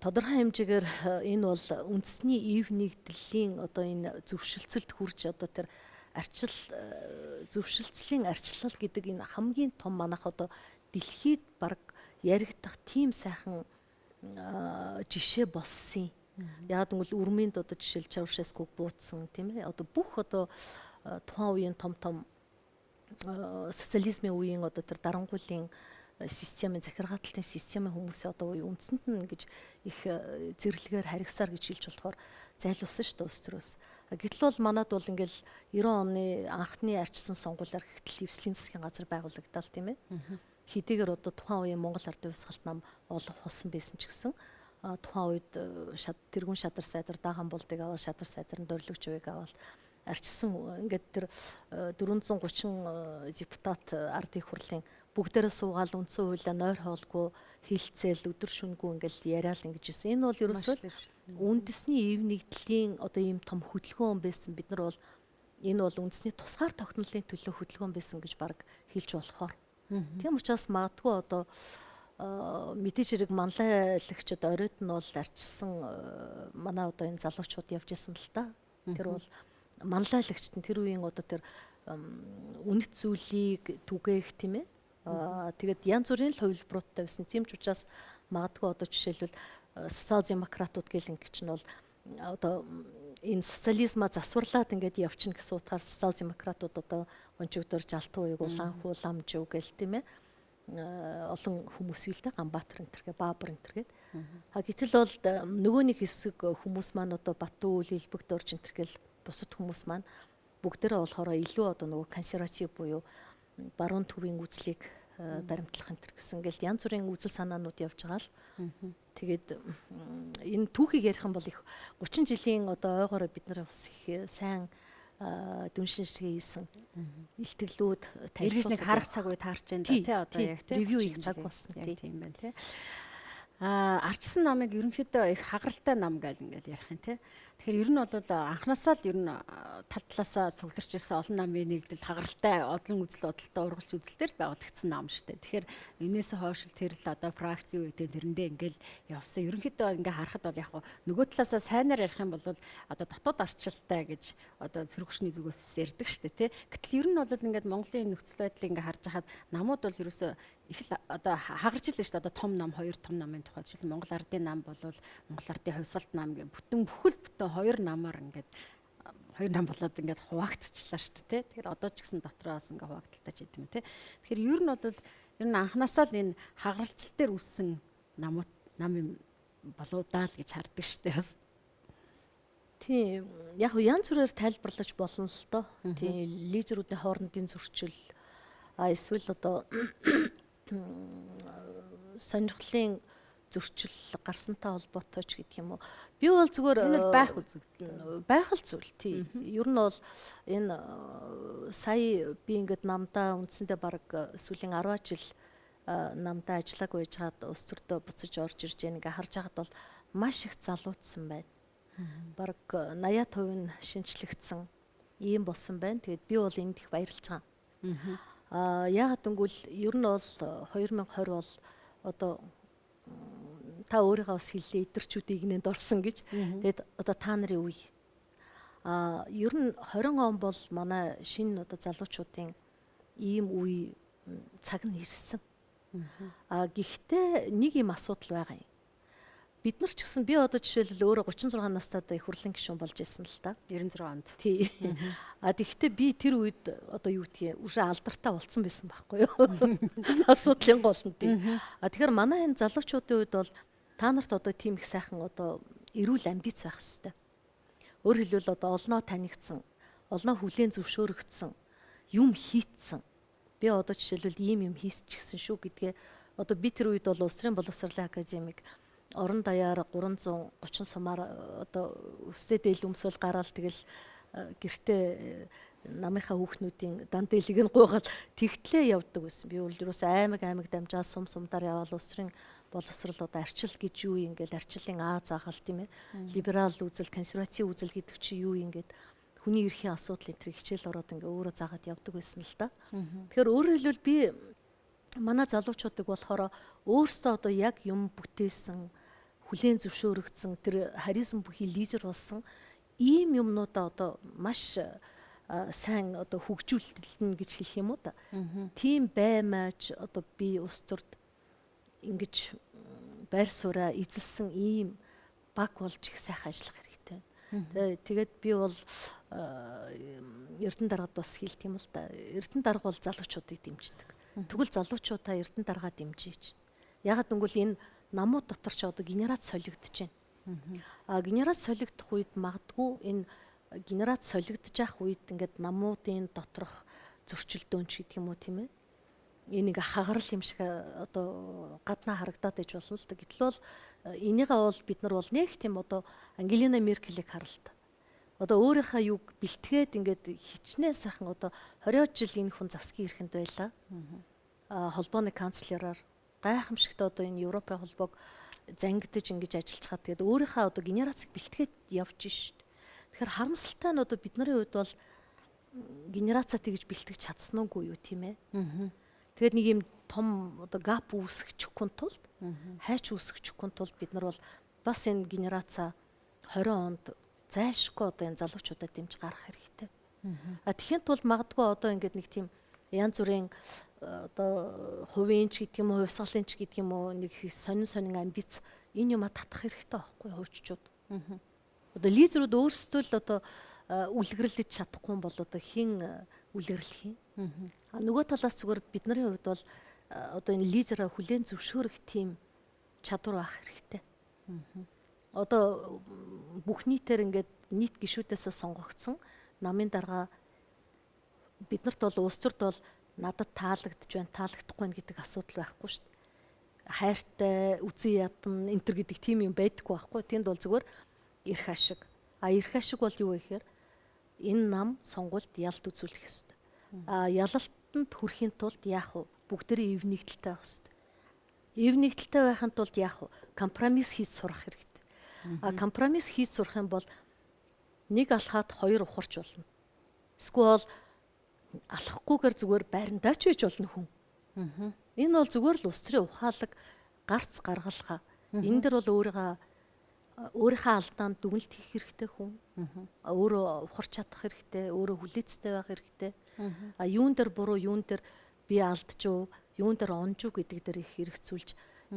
тодорхой хэмжээгээр энэ бол үндэсний ив нэгдлийн одоо энэ зөвшөлтсөлд хүрч одоо тэр арчил зөвшөлтслийн арчлал гэдэг энэ хамгийн том манайх одоо дэлхийд баг яригдах тийм сайхан жишээ болсон. Яг гэвэл Үрминд одоо жишээл Чаушескуг буудсан, тийм ээ. Одоо бүх одоо тухайн үеийн том том социализмын үеийн одоо тэр дарангуйлын системийн захиргааталтын системийн хүмүүсийн одоо үе үндсэнд нь ингэж их зэрлэгээр харигсаар гэж хэлж болохоор зайлуулсан шүү дээ улс төрөөс. Гэтэл бол манад бол ингээл 90 оны анхны арчсан сонгуулиар гэтэл эвслийн засгийн газар байгуулагдаал, тийм ээ. Хэдийгээр одоо тухайн үеийн Монгол Ардын Хувьсгалт нам олон болсон байсан ч гэсэн тухайн үед тэргүүн шадар сайдар даахан болдыг аваад шадар сайдар нь дөрөлөгч үеийг аваад арчилсан ингээд тэр 430 депутат ард их хурлын бүгдээрээ суугаал үндсэн хуулиа нойр хоолгүй хилцээл өдөр шөнөгүй ингээл яриал ингэж ирсэн. Энэ бол ерөөсөө үндэсний ив нэгдлийн одоо ийм том хөдөлгөөн байсан. Бид нар бол энэ бол үндэсний тусгаар тогтнолын төлөө хөдөлгөөн байсан гэж баг хэлж болохоор. Тийм учраас магадгүй одоо мэдээж хэрэг манлайлагчид оройд нь бол арчилсан манай одоо энэ залуучууд явж исэн л та. Тэр бол манлайлагчд нь тэр үеийн одоо тэр үнэт зүйлийг түгээх, тийм ээ. Тэгээд янз бүрийн л хувилбаруудтай байсан. Тийм ч учраас магадгүй одоо жишээлбэл социал демократууд гэл ингэ чинь бол одоо энэ социализма засварлаад ингээд явчихна гэсэн утгаар социал демократууд одоо гончигдор жалтуу уйг улаан хүү ламжив гэл, тийм ээ, олон хүмүүс юу л да Ганбаатар энэ төргээ Баабар энэ төргээд. А гэтэл бол нөгөө нэг хэсэг хүмүүс маань одоо Батүл Илбэгт орж энэ төргээл бусад хүмүүс маань бүгдээрээ болохоор илүү одоо нөгөө консерватив буюу баруун төвийн үзлийг баримтлах энэ төр гэсэн ингээл янз бүрийн үзэл санаанууд явж байгаа л. Тэгээд энэ түүхийг ярих юм бол их 30 жилийн одоо ойгоороо бид нар бас их сайн дүн шинжилгээ хийсэн илтгэлүүд танилцуулах нэг харах цаг үе таарч байна да тий одоо яг тий ревю хийх цаг болсон тийм байна тий. Арчсан намыг ерөнхийдөө их хагаралтай нам гал ингээл ярих юм тий. Тэгэхээр ер нь бол анханасаа л ер нь тал талаасаа цугларч ирсэн олон намын нэгдэл хагаралтай олон үзэл бодолтой ургалж үзэлтээр л байгуулагдсан нам шүү дээ. Тэгэхээр энээс хойш л тэр л одоо фракц юу гэдэг тэрэндээ ингээл явсан. Ерөнхийдөө ингээ харахад бол яг нөгөө талаасаа сайнаар ярих юм бол одоо дотоод арчилтай гэж одоо сөрөг хүчний зүгээс ярьдаг шүү дээ тий. Гэтэл ер нь бол ингээд Монголын нөхцөл байдлыг ингээ харж хахад намууд бол ерөөсөө Их л одоо хагарч л шүү дээ. Одоо том нам, хоёр том намын тухай. Жишээл Монгол Ардын нам бол Монгол Ардын хувьсгалт нам гэх бүтэн бүхэл бүтэн хоёр намаар ингээд хоёр нам болоод ингээд хуваагдчихлаа шүү дээ. Тэгэхээр одоо ч гэсэн дотроо бас ингээд хуваагдaltaй ч гэдэм юм те. Тэгэхээр ер нь бол ер нь анханасаа л энэ хагаралцал дээр үүссэн намууд нам юм болоо даа л гэж хардаг шүү дээ бас. Тийм. Яг янз бүрээр тайлбарлаж болно л доо. Тийм, лидерүүдийн хоорондын зөрчил а эсвэл одоо сонирхлын зөрчил гарсантай холбоотой ч гэдэг юм уу. Би бол зүгээр энэ бол байх үзэгдэл. Байх л зүйл тий. Ер нь бол энэ сая би ингээд намдаа үндсэндээ баг сүүлийн 10 жил намдаа ажиллаагүй байж хаад улс төрдөө буцаж орж ирж яаг ингээ харж байхад бол маш их залуудсан байна. Бараг 80% нь шинжлэгдсэн ийм болсон байна. Тэгээд би бол энд их баярлж байгаа. Аа яагаад гэвэл ер нь бол 2020 бол одоо та өөрийгөө бас хэллээ эдэрчүүдийг игнэнд орсон гэж. Тэгээд одоо та нарын үе. Аа ер нь 20 он бол манай шинэ одоо залуучуудын ийм үе цаг нь ирсэн. Аа гэхдээ нэг юм асуудал байгаа юм. Бид нар ч гэсэн би одоо жишээлбэл өөрөө 36 настай их хурлын гишүүн болж исэн л та. 96 онд. Тий. А тэгвэл би тэр үед одоо юу гэдгийг уже алдартай болцсон байсан байхгүй юу? Асуудлын гол нь тий. А тэгэхээр манай энэ залуучуудын үед бол та нарт одоо тийм их сайхан одоо эрүүл амбиц байх хэвээр. Өөрөөр хэлбэл одоо олноо танигдсан, олноо хүлээн зөвшөөрөгдсөн, юм хийцсэн. Би одоо жишээлбэл ийм юм хийсчихсэн шүү гэдгээ одоо би тэр үед бол Улс төрийн боловсролын академик орон даяар 330 сумаар одоо өстэй дээл өмсөөл гараал тэгэл гэртээ намынхаа хүүхнүүдийн дан дээлийг нь гуйгаал тэгтлээ явдаг байсан. Би бол юус аймаг аймаг дамжаал сум сумдаар яваал улс төрийн боловсрол одоо арчил гэж юу юм ингээл арчлалын Аа заахал тийм ээ. Либерал үзэл, консерватив үзэл гэдэг чи юу юм ингээд хүний эрхийн асуудал энэ төр хичээл ороод ингээ өөрөө заагаад явдаг байсан л да. Тэгэхээр өөрөөр хэлбэл би манай залуучуудыг болохоор өөрсдөө одоо яг юм бүтээсэн, хүлээн зөвшөөрөгдсөн тэр харизм бүхий лидер болсон ийм юмнуудаа одоо маш сайн одоо хөгжүүлэлтэн гэж хэлэх юм уу да. Тийм баймаач одоо би улс төрд ингэж байр сууриа эзэлсэн ийм баг болж их сайхан ажиллах хэрэгтэй байна. Тэгээд би бол Эрдэнэ даргад бас хэлдэг юм л да. Эрдэнэ дарга бол залуучуудыг дэмждэг. Тэгвэл залуучуудаа Эрдэнэ даргаа дэмжээч. Ягаад гэвэл энэ намууд дотор ч одоо генерац солигдож байна. А генерац солигдох үед магадгүй энэ генерац солигдож явах үед ингээд намуудын доторх зөрчилдөөн ч гэдэг юм уу тийм ээ. Энэ ингээ хагарал юм шиг одоо гаднаа харагдаад иж болно л да. Гэтэл бол энийгээ бол бид нар бол нэг тийм одоо Ангелина Меркелийг харалт. Одоо өөрийнхөө юг бэлтгээд ингээд хичнээн сайхан одоо 20 жил энэ хүн засгийн эрхэнд байлаа. А холбооны канцлераар гайхамшигт одоо энэ Европын холбоог зангидаж ингэж ажиллаж хаад тэгээд өөрийнхөө одоо генерацийг бэлтгээд явж шít. Тэгэхээр харамсалтай нь одоо бидний хувьд бол генерацаа тэгж бэлтгэж чадсан уугүй юу тийм ээ. Тэгээд нэг юм том одоо гап үүсгэчихгүй тулд хайч үүсгэчихгүй тулд бид нар бол бас энэ генерацаа 20 онд зайлшгүй одоо энэ залуучуудад дэмж гарах хэрэгтэй. А тэгэхин тулд магадгүй одоо ингээд нэг тийм янз бүрийн одоо хувийн ч гэдэг юм уу, хувьсгалын ч гэдэг юм уу нэг сонин сонин амбиц энэ юма татах хэрэгтэй байхгүй хууччууд. Одоо лидерүүд өөрсдөө л одоо үлгэрлэж чадахгүй бол одоо хэн үлгэрлэх юм? А нөгөө талаас зүгээр бидний хувьд бол одоо энэ лидераа хүлээн зөвшөөрөх тийм чадвар байх хэрэгтэй. Одоо бүх нийтээр ингээд нийт гишүүдээсээ сонгогдсон намын дарга биднэрт бол улс төрд бол надад таалагдж байна, таалагдахгүй байна гэдэг асуудал байхгүй шүү дээ. Хайртай, үзэн ядна, энэ төр гэдэг тийм юм байдаггүй байхгүй. Тэнд бол зүгээр эрх ашиг. А эрх ашиг бол юу вэ гэхээр энэ нам сонгуульд ялт үзүүлэх ёстой. А ялалтанд хүрэхийн тулд яах вэ? Бүгдээрээ эв нэгдэлтэй байх ёстой. Эв нэгдэлтэй байхын тулд яах вэ? Компромисс хийж сурах хэрэгтэй. А компромисс хийж сурах юм бол нэг алхаад хоёр ухарч болно. Эсвэл алхахгүйгээр зүгээр байрандаа ч байж болно хүн. Энэ бол зүгээр л улс төрийн ухаалаг гарц гаргалгаа. Энэ дэр бол өөрийнхөө алдаанд дүгнэлт хийх хэрэгтэй хүн. Өөрөө ухарч чадах хэрэгтэй, өөрөө хүлээцтэй байх хэрэгтэй. А юун дээр буруу, юун дээр би алдчихв, Юун дээр онжуу гэдэг дээр их хэрэгцүүлж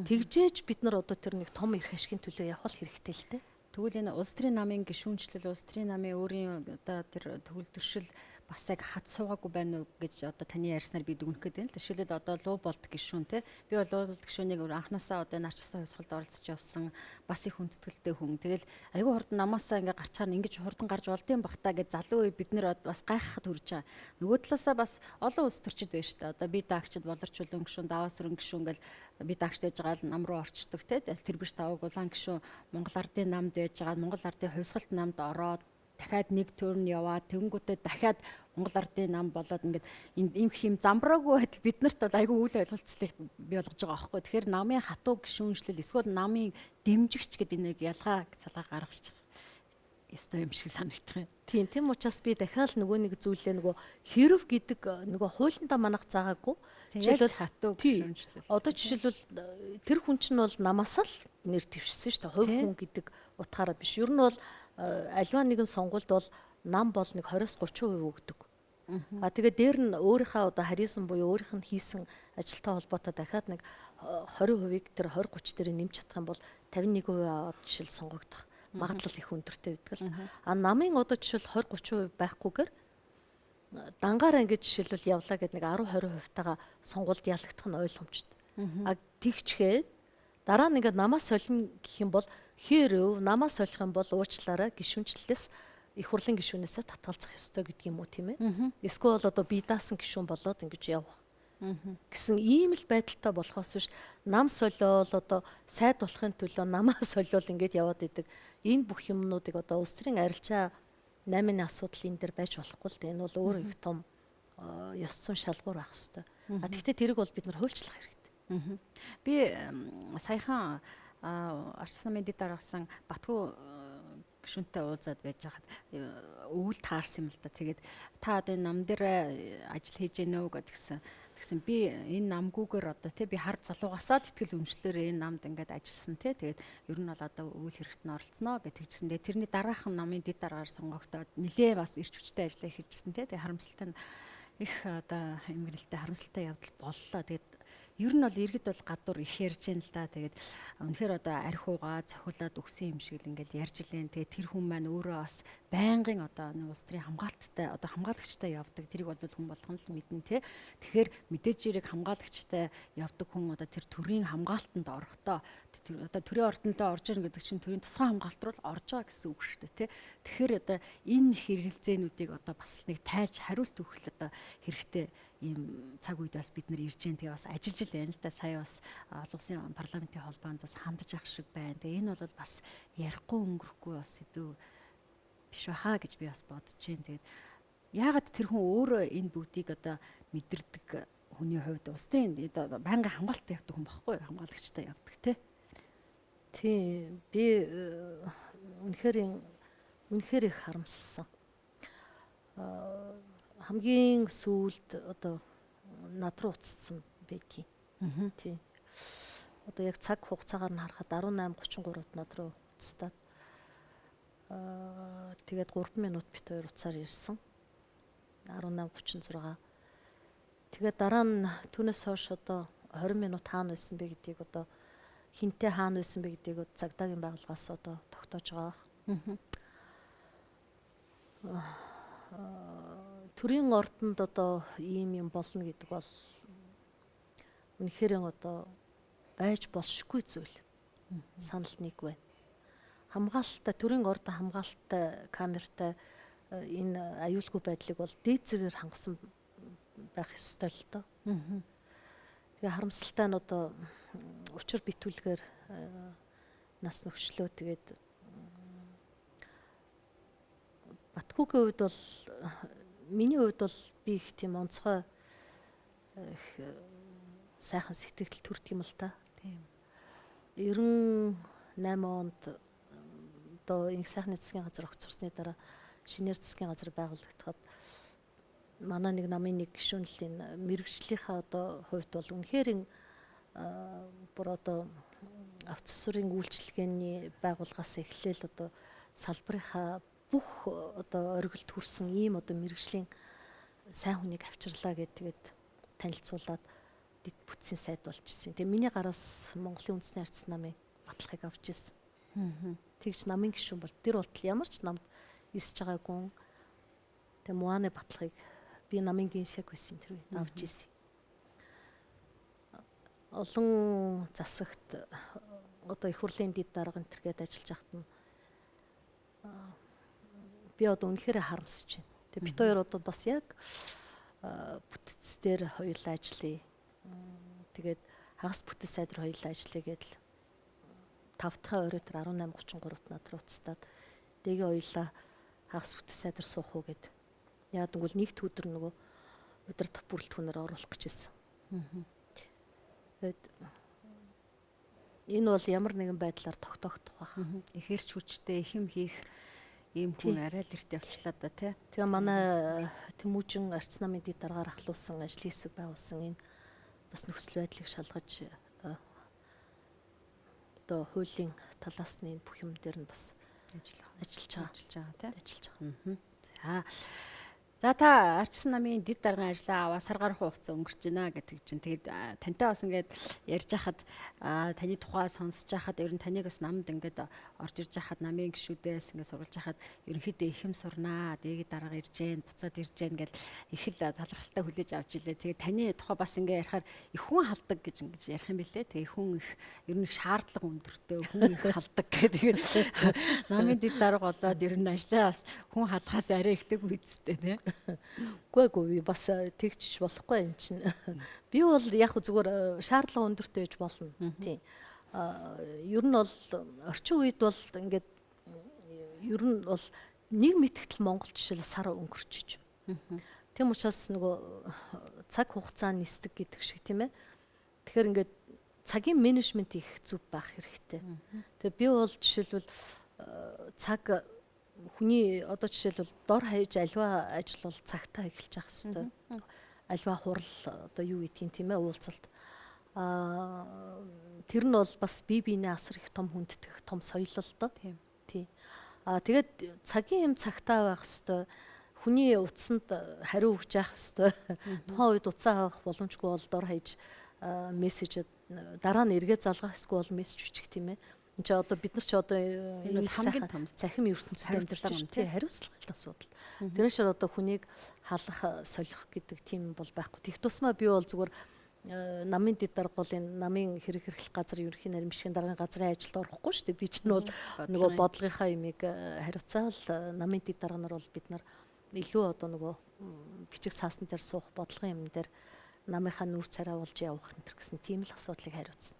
тэгжээж бид нар одоо тэр нэг том эрх ашигын төлөө явах хэрэгтэй л дээ. Тэгвэл энэ улс төрийн намын гишүүнчлэл, улс төрийн намын өөрийн одоо тэр төгөлдршил бас яг хат суугаагүй байна уу гэж одоо таны ярьснаар би дүгнэх гээд байна л. Жишээлбэл одоо луу болд гишүүн те. Би бол луу болд гишүүнийг анханасаа одоо нарчсан хувьсгалд оролцож явсан бас их хүндэтгэлтэй хүн. Тэгэл айгүй хурдан намаасаа ингээ гарчаар ингэж хурдан гарч болдсон бах та гэж залуу үе бид нэр бас гайхахад хүрж байгаа. Нөгөө талаасаа бас олон улс төрчид байна шүү дээ. Одоо би даагчд болор чулуун гишүүн, даваас өрн гишүүн гэл би даагчд байж байгаа л нам руу орчдөг те. Тэр биш таваг улаан гишүүн Монгол ардын намд байж байгаа Монгол ардын хувьсгалт намд ороод дахиад нэг төрн яваад тэгэнгүүтээ дахиад Монгол ардын нам болоод ингээд ийм хэм замбраагүй байдал биднэрт бол айгүй үл ойлголцлыг бий болгож байгаа аахгүй. Тэгэхээр намын хатуу гишүүнчлэл эсвэл намын дэмжигч гэдэг нэг ялгаа салгаа гаргаж байгаа. Ёстой юм шиг санагдах юм. Тийм, тийм учраас би дахиад нөгөө нэг зүйлээ нөгөө хэрв гэдэг нөгөө хуулиндаа манах заагаагүй. Жишээлбэл хатуу гишүүнчлэл. Одоо жишээлбэл тэр хүн чинь бол намаас л нэр дэвшсэн шүү дээ. Хувь хүн гэдэг утгаараа биш. Ер нь бол альва нэгэн сонгуульд бол нам бол нэг 20-30% өгдөг. А тэгээ дээр нь өөрийнхөө одоо харизм буюу өөрийнх нь хийсэн ажилтай холбоотой дахиад нэг 20%-ийг тэр 20 30 дээр нэмж чадах юм бол 51% аваад жишээл сонгогдох магадлал их өндөртэй байдаг л. А намын одоо жишээл 20 30% байхгүйгээр дангаараа ингэж жишээлбэл явлаа гэд нэг 10 20%-тайгаа сонгуульд ялагдах нь ойлгомжтой. А тэгчгээд дараа нь ингээд намаас солино гэх юм бол хэрв намаас солих юм бол уучлаарай гишүүнчлэлээс их хурлын гишүүнээсээ татгалзах ёстой гэдэг юм уу тийм ээ. Эсвэл одоо бие даасан гишүүн болоод ингэж явах гэсэн ийм л байдалтай болохоос биш нам солиол одоо сайд болохын төлөө намаа солиол ингэж яваад идэг. Энэ бүх юмнуудыг одоо улс төрийн арилжаа 8-ны асуудал энэ дэр байж болохгүй л дээ. Энэ бол өөр их том ёс зүйн шалгуур байх ёстой. А тэгвэл тэрийг бол бид нар хуульчлах хэрэгтэй. Би саяхан Арчсан намын дэд даргасан Батгүй гишүүнтэй уулзаад байж байхад өвөл таарсан юм л да. Тэгээд та одоо энэ нам дээр ажил хийж гэнэ үү гэдгсэн. Тэгсэн би энэ намгүйгээр одоо тий би хар залуугасаа л ихтгэл өмчлөөр энэ намд ингээд ажилласан тий. Тэгээд ер нь бол одоо өвөл хэрэгт нь оролцсноо гэж тэгжсэн. Тэгээд тэрний дараахан намын дэд дараагаар сонгогдоод нилээ бас ирч хүчтэй ажиллаа хийжсэн тий. Тэгээд харамсалтай нь их одоо эмгэнэлтэй харамсалтай явдал боллоо. Тэгээд ер нь бол иргэд бол гадуур их ярьж байна л да. Тэгээд үнэхээр одоо архиугаа цохиулаад өгсөн юм шиг л ингээл ярьж илэн. Тэгээд тэр хүн маань өөрөө бас байнгын одоо нэг улс төрийн хамгаалттай одоо хамгаалагчтай явдаг. Тэрийг бол хүн болгон л мэднэ те. Тэгэхээр мэдээж хэрэг хамгаалагчтай явдаг хүн одоо тэр төрийн хамгаалтанд орохдоо одоо төрийн ордонлоо орж ирнэ гэдэг чинь төрийн тусгай хамгаалт руу орж байгаа гэсэн үг шүү дээ те. Тэгэхээр одоо энэ хэрэгэлзээнүүдийг одоо бас нэг тайлж хариулт өгөх л одоо хэрэгтэй ийм цаг үед бас бид нар ирж जैन. Тэгээ бас ажиллаж л байна л да. Сая бас олон улсын парламентын холбоонд бас хандаж явах шиг байна. Тэгээ энэ бол бас ярихгүй өнгөрөхгүй бас сэдв биш баха гэж би бас бодож जैन. Тэгээд яагаад тэр хүн өөрөө энэ бүгдийг одоо мэдэрдэг хүний хувьд улсын одоо байнгын хамгаалттай явдаг хүн багхгүй хамгаалагчтай явдаг те. Тийм, би үнэхээр их харамссан. Хамгийн сүүлд одоо над руу уцсан байдгийн. Тийм. Одоо яг цаг хугацаагаар нь харахад 18:33-д над руу уцтаад тэгээд 3 минут бит хоёр уцаар ирсэн. 18:36. Тэгээд дараа нь түүнээс хойш одоо 20 минут хаана байсан бэ гэдгийг одоо хинтээ хаана байсан бэ гэдгийг цагдаагийн байгууллагаас одоо тогтоож байгаа. Төрийн ордонд одоо ийм юм болно гэдэг бол үнэхээр одоо байж болшгүй зүйл. Санал нэг байна. Хамгаалалттай төрийн ордон хамгаалалттай камертай энэ аюулгүй байдлыг бол дээд зэргээр хангасан байх ёстой л доо. Тэгээ харамсалтай нь одоо учир битүүлгээр нас нөхчлөө. Тэгээд Батгүйгийн хувьд бол миний хувьд бол би их тийм онцгой их сайхан сэтгэл төрдөг юм л та. Тийм. 98 онд одоо инх сайхны засгийн газар огцорсны дараа шинээр засгийн газар байгуулагдахад манай нэг намын нэг гишүүнлийн мэрэгжлийнхаа одоо хувьд бол үнэхээр бүр одоо авто засварын үйлчилгээний байгууллагаас эхлээл одоо салбарынхаа бүх одоо оргилд хүрсэн ийм одоо мэрэгжлийн сайн хүнийг авчирлаа гэд тэгээд танилцуулаад дэд бүтцийн сайд болж ирсэн. Тэгээ миний гараас Монголын үндэсний арчсан намын баталгааг авч ирсэн. Тэгж намын гишүүн бол тэр болтол ямар ч намд эсэж байгаагүй. Тэгээ Муаны баталгааг би намын генсек байсан тэр үед авч ирсэн. Олон засагт одоо их хурлын дэд дарга энэ төргээд ажиллаж байхад нь би одоо үнэхээр харамсаж байна. Тэгээ бит хоёр одоо бас яг бүтэц дээр хоёулаа ажиллая. Тэгээд хагас бүтэц сайдар хоёулаа ажиллая гэдэл 5 дахь орой тэр 18:33-т над руу уцтаад дэгээ хоёулаа хагас бүтэц сайдар суух уу гэд. Яг тэгвэл нэгд өдөр нөгөө удирдах бүрэлдэхүүнээр оруулах гэж ирсэн. Тэгээд энэ бол ямар нэгэн байдлаар тогтоогдох байх. Их эрч хүчтэй их юм хийх ийм хүн арай л эрт явчлаа да тий. Тэгээ манай Тэмүүжин арц намын дэд даргаар ахлуулсан ажлын хэсэг байгуулсан энэ бас нөхцөл байдлыг шалгаж одоо хуулийн талаас нь энэ бүх юм дээр нь бас ажиллаж байгаа тий. Ажиллаж байгаа. За. За та арчсан намын дэд даргын ажлаа аваа сар гарах хугацаа өнгөрч байна гэдэг чинь. Тэгээд тантай бас ингээд ярьж хахад таны тухай сонсож хахад ер нь таныг бас намд ингээд орж ирж хахад намын гишүүдээс ингээд сургалж хахад ерөнхийдөө их юм сурнаа, дэги дарга ирж гэн, буцаад ирж гэн гэл их л талархалтай хүлээж авч илээ. Тэгээд таны тухай бас ингээд ярихаар их хүн халдаг гэж ингэж ярих юм билээ. Тэгээд хүн их ер нь их шаардлага өндөртэй хүн их халдаг гэдэг. Тэгээд намын дэд дарга болоод ер нь ажлаа бас хүн халахаас арай ихтэй үсттэй тий. Үгүй би бас тэгчж болохгүй юм чинь. Би бол яг зүгээр шаардлага өндөртэй байж болно. Тийм. Ер нь бол орчин үед бол ингээд ер нь бол нэг мэтгтэл Монгол жишээл сар өнгөрчөж. Тийм учраас нөгөө цаг хугацаа нисдэг гэдэг шиг тийм ээ. Тэгэхээр ингээд цагийн менежмент их зөв байх хэрэгтэй. Тэгээ би бол жишээлбэл цаг хүний одоо жишээлбэл дор хаяж альва ажил бол цагтаа эхэлж явах хэвээр. Альва хурал одоо юу гэдгийг тийм ээ уулзалт. Тэр нь бол бас бие биенээ асар их том хүндэтгэх том соёл л доо. Тийм. Тэгээд цагийн юм цагтаа байх хэвээр. Хүний утсанд хариу өгч явах хэвээр. Тухайн үед утсаа авах боломжгүй бол дор хаяж мессеж дараа нь эргээ залгах эсвэл мессеж бичих тийм ээ. Энд чи одоо бид нар ч одоо энэ бол хамгийн том цахим ертөнцид амьдарч байна тийм хариуцлагатай асуудал. Тэр шир одоо хүнийг халах солих гэдэг тийм бол байхгүй. Тэгэх тусмаа би бол зүгээр намын дэд дарга бол энэ намын хэрэг хэрэглэх газар ерөнхий наримшигын даргын газрын ажилд орохгүй шүү дээ. Би чинь бол нөгөө бодлогынхаа юмыг хариуцаал намын дэд дарга нар бол бид нар илүү одоо нөгөө бичиг цаасан дээр суух бодлогын юм дээр намынхаа нүүр царай болж явах энэ төр гэсэн тийм л асуудлыг хариуцна.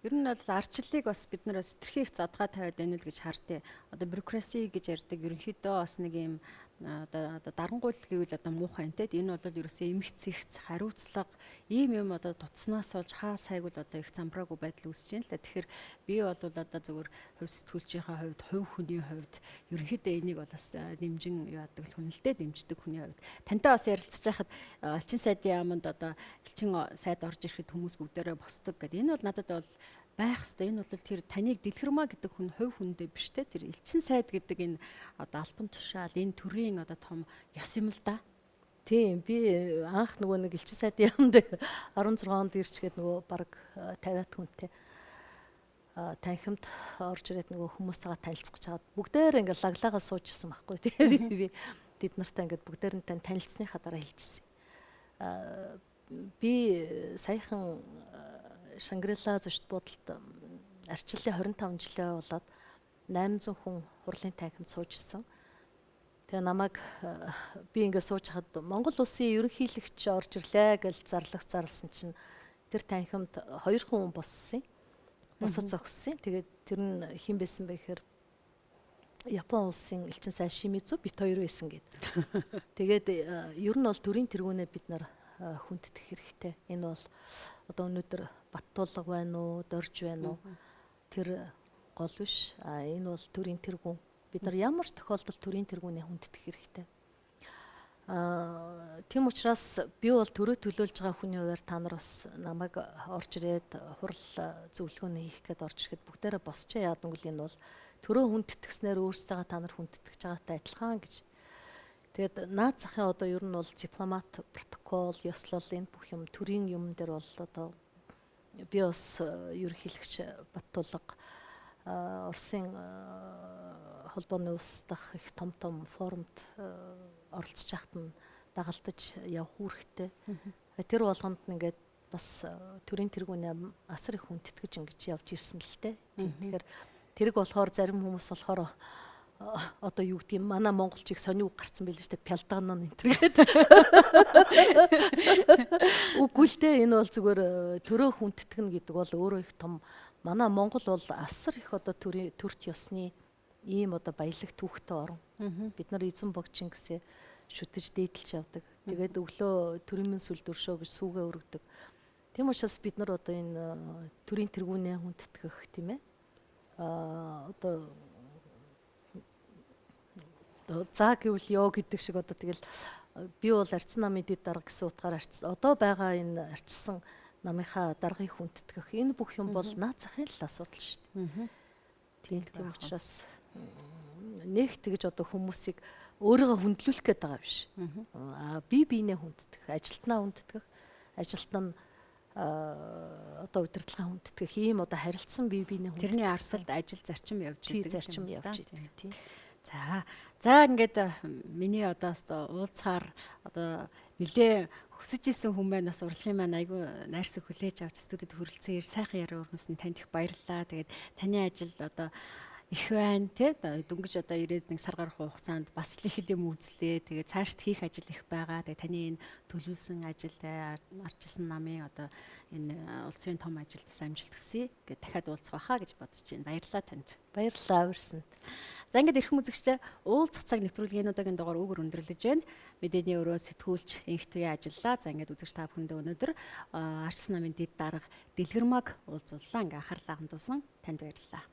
Ер нь бол арчлалыг бас бид нар сэтгэрхий их задгаа тавиад байна л гэж хардیں۔ Одоо бюрокраси гэж ярьдаг ерөнхийдөө бас нэг юм одоо дарангуйл гэвэл одоо муухай юм те. Энэ бол ерөөсөө эмх цэгц хариуцлага ийм юм одоо тутснаас болж хаа сайг бол одоо их замбраагүй байдал үүсэж байна л да. Тэгэхээр би бол одоо зөвхөн хувь сэтгүүлчийнхээ хувьд, хувь хүний хувьд ерөнхийдөө энийг бол бас дэмжин яадаг л хүн л дээ, дэмждэг хүний хувьд. Тантай бас ярилцж байхад элчин сайдын яаманд одоо элчин сайд орж ирэхэд хүмүүс бүгдээрээ босдог гэдэг. Энэ бол надад бол байх хэвээр. Энэ бол тэр таныг дэлгэрмаа гэдэг хүн хувь хүндээ биш те. Тэр элчин сайд гэдэг энэ одоо албан тушаал, энэ төрийн одоо том ёс юм л да. Тийм, би анх нөгөө нэг элчин сайдын яамд 16 онд ирчгээд нөгөө баг 50-аад хүнтэй танхимд орж ирээд нөгөө хүмүүстэйгээ танилцах гэж хаад бүгдээр ингээд лаглаагаа суужсэн байхгүй. Тэгээд би бид нартай ингээд бүгдээр нь танилцсныхаа дараа хэлчихсэн. Би саяхан Шангрила зочд буудалд арчлалын 25 жилээ болоод 800 хүн хурлын танхимд сууж исэн. Тэгээ намайг би ингээд сууж хахад Монгол улсын ерөнхийлөгч орж ирлээ гэж зарлах зарласан чинь тэр танхимд 2 хүн боссон. Босож зогссон. Тэгээд тэр нь хэн байсан бэ гэхээр Япон улсын элчин сайн Шимизу бит хоёр байсан гэд. Тэгээд ер нь бол төрийн тэргүүнээ бид нар хүндэтгэх хэрэгтэй. Энэ бол одоо өнөөдөр Баттуулга байна уу, Дорж байна уу? Тэр гол биш. Энэ бол төрийн тэргүүн. Бид нар ямар ч тохиолдолд төрийн тэргүүнээ хүндэтгэх хэрэгтэй. Тийм учраас би бол төрөө төлөөлж байгаа хүний хувьар та нар бас намайг орж ирээд хурал зөвлөгөөнөө хийх гээд орж ирэхэд бүгдээрээ босчээ. Яагаад гэвэл энэ бол төрөө хүндэтгснээр өөрсдөө та нар хүндэтгэж байгаатай адилхан гэж. Тэгээд наад захын одоо ер нь бол дипломат протокол, ёслол энэ бүх юм төрийн юм дээр бол одоо би бас ерөнхийлөгч Баттулга Оросын холбооны улс дахь их том том форумд оролцож байхад нь дагалдаж явах үүрэгтэй. Тэр болгонд нь ингээд бас төрийн тэргүүнээ асар их хүндэтгэж ингэж явж ирсэн л дээ. Тэгэхээр тэрэг болохоор зарим хүмүүс болохоор одоо юу гэдэг юм, манай монголчийг сони үг гарцсан байл л шүү дээ, пялдаан энэ төр гэдэг. Үгүй л дээ, энэ бол зүгээр төрөө хүндэтгэнэ гэдэг бол өөрөө их том, манай Монгол бол асар их одоо төрийн төрт ёсны ийм одоо баялаг түүхтэй орн. Бид нар эзэн бог Чингисээ шүтэж дээдэлж явдаг. Тэгээд өглөө төрийн сүл дөршөө гэж сүүгээ өргөдөг. Тийм учраас бид нар одоо энэ төрийн тэргүүнээ хүндэтгэх, тийм ээ. Одоо за гэвэл ёо гэдэг шиг одоо тэгэл би бол арчсан намын дэд дарга гэсэн утгаар одоо байгаа энэ арчилсан намынхаа даргыг хүндэтгэх энэ бүх юм бол наад захын л асуудал шүү дээ. Тийм учраас нэг тэгж одоо хүмүүсийг өөрийгөө хүндлүүлэх гээд байгаа биш. Би биенээ хүндэтгэх, ажилтнаа хүндэтгэх, ажилтан нь одоо удирдлагаа хүндэтгэх ийм одоо харилцсан бие биенээ хүндэтгэх. Тэрний арсалд ажил зарчим явж идэг. Зарчим явж идэг, тийм. За ингээд миний одоо өстой уулзахаар одоо нилээ хүсэж исэн хүн маань бас урлагийн маань айгүй найрсаг хүлээж авч студид хүрэлцэн ир сайхан яриа өргөсөн, танд их баярлалаа. Тэгээд таны ажил одоо их байна тий, дөнгөж одоо ирээд нэг сар гарах хугацаанд бас л их юм үзлээ. Тэгээд цаашд хийх ажил их байгаа. Тэгээд таны энэ төлөвлөсөн ажил, арчилсан намын одоо энэ улс төрийн том ажилд бас амжилт хүсье. Ингээд дахиад уулзах байхаа гэж бодож байна. Баярлалаа танд. Баярлалаа урьсанд. За ингээд эрхэм үзэгчдээ, уулзах цаг нэвтрүүлгийн удаагийн дугаар үүгээр өндөрлөж байна. Мэдээний өрөө сэтгүүлч Инх Туяа ажиллаа. За ингээд үзэгч та бүхэндээ өнөөдөр арчилсан намын дэд дарга Дэлгэрмаг уулзууллаа. Ингээд анхаарлаа хандуулсан танд баярлалаа.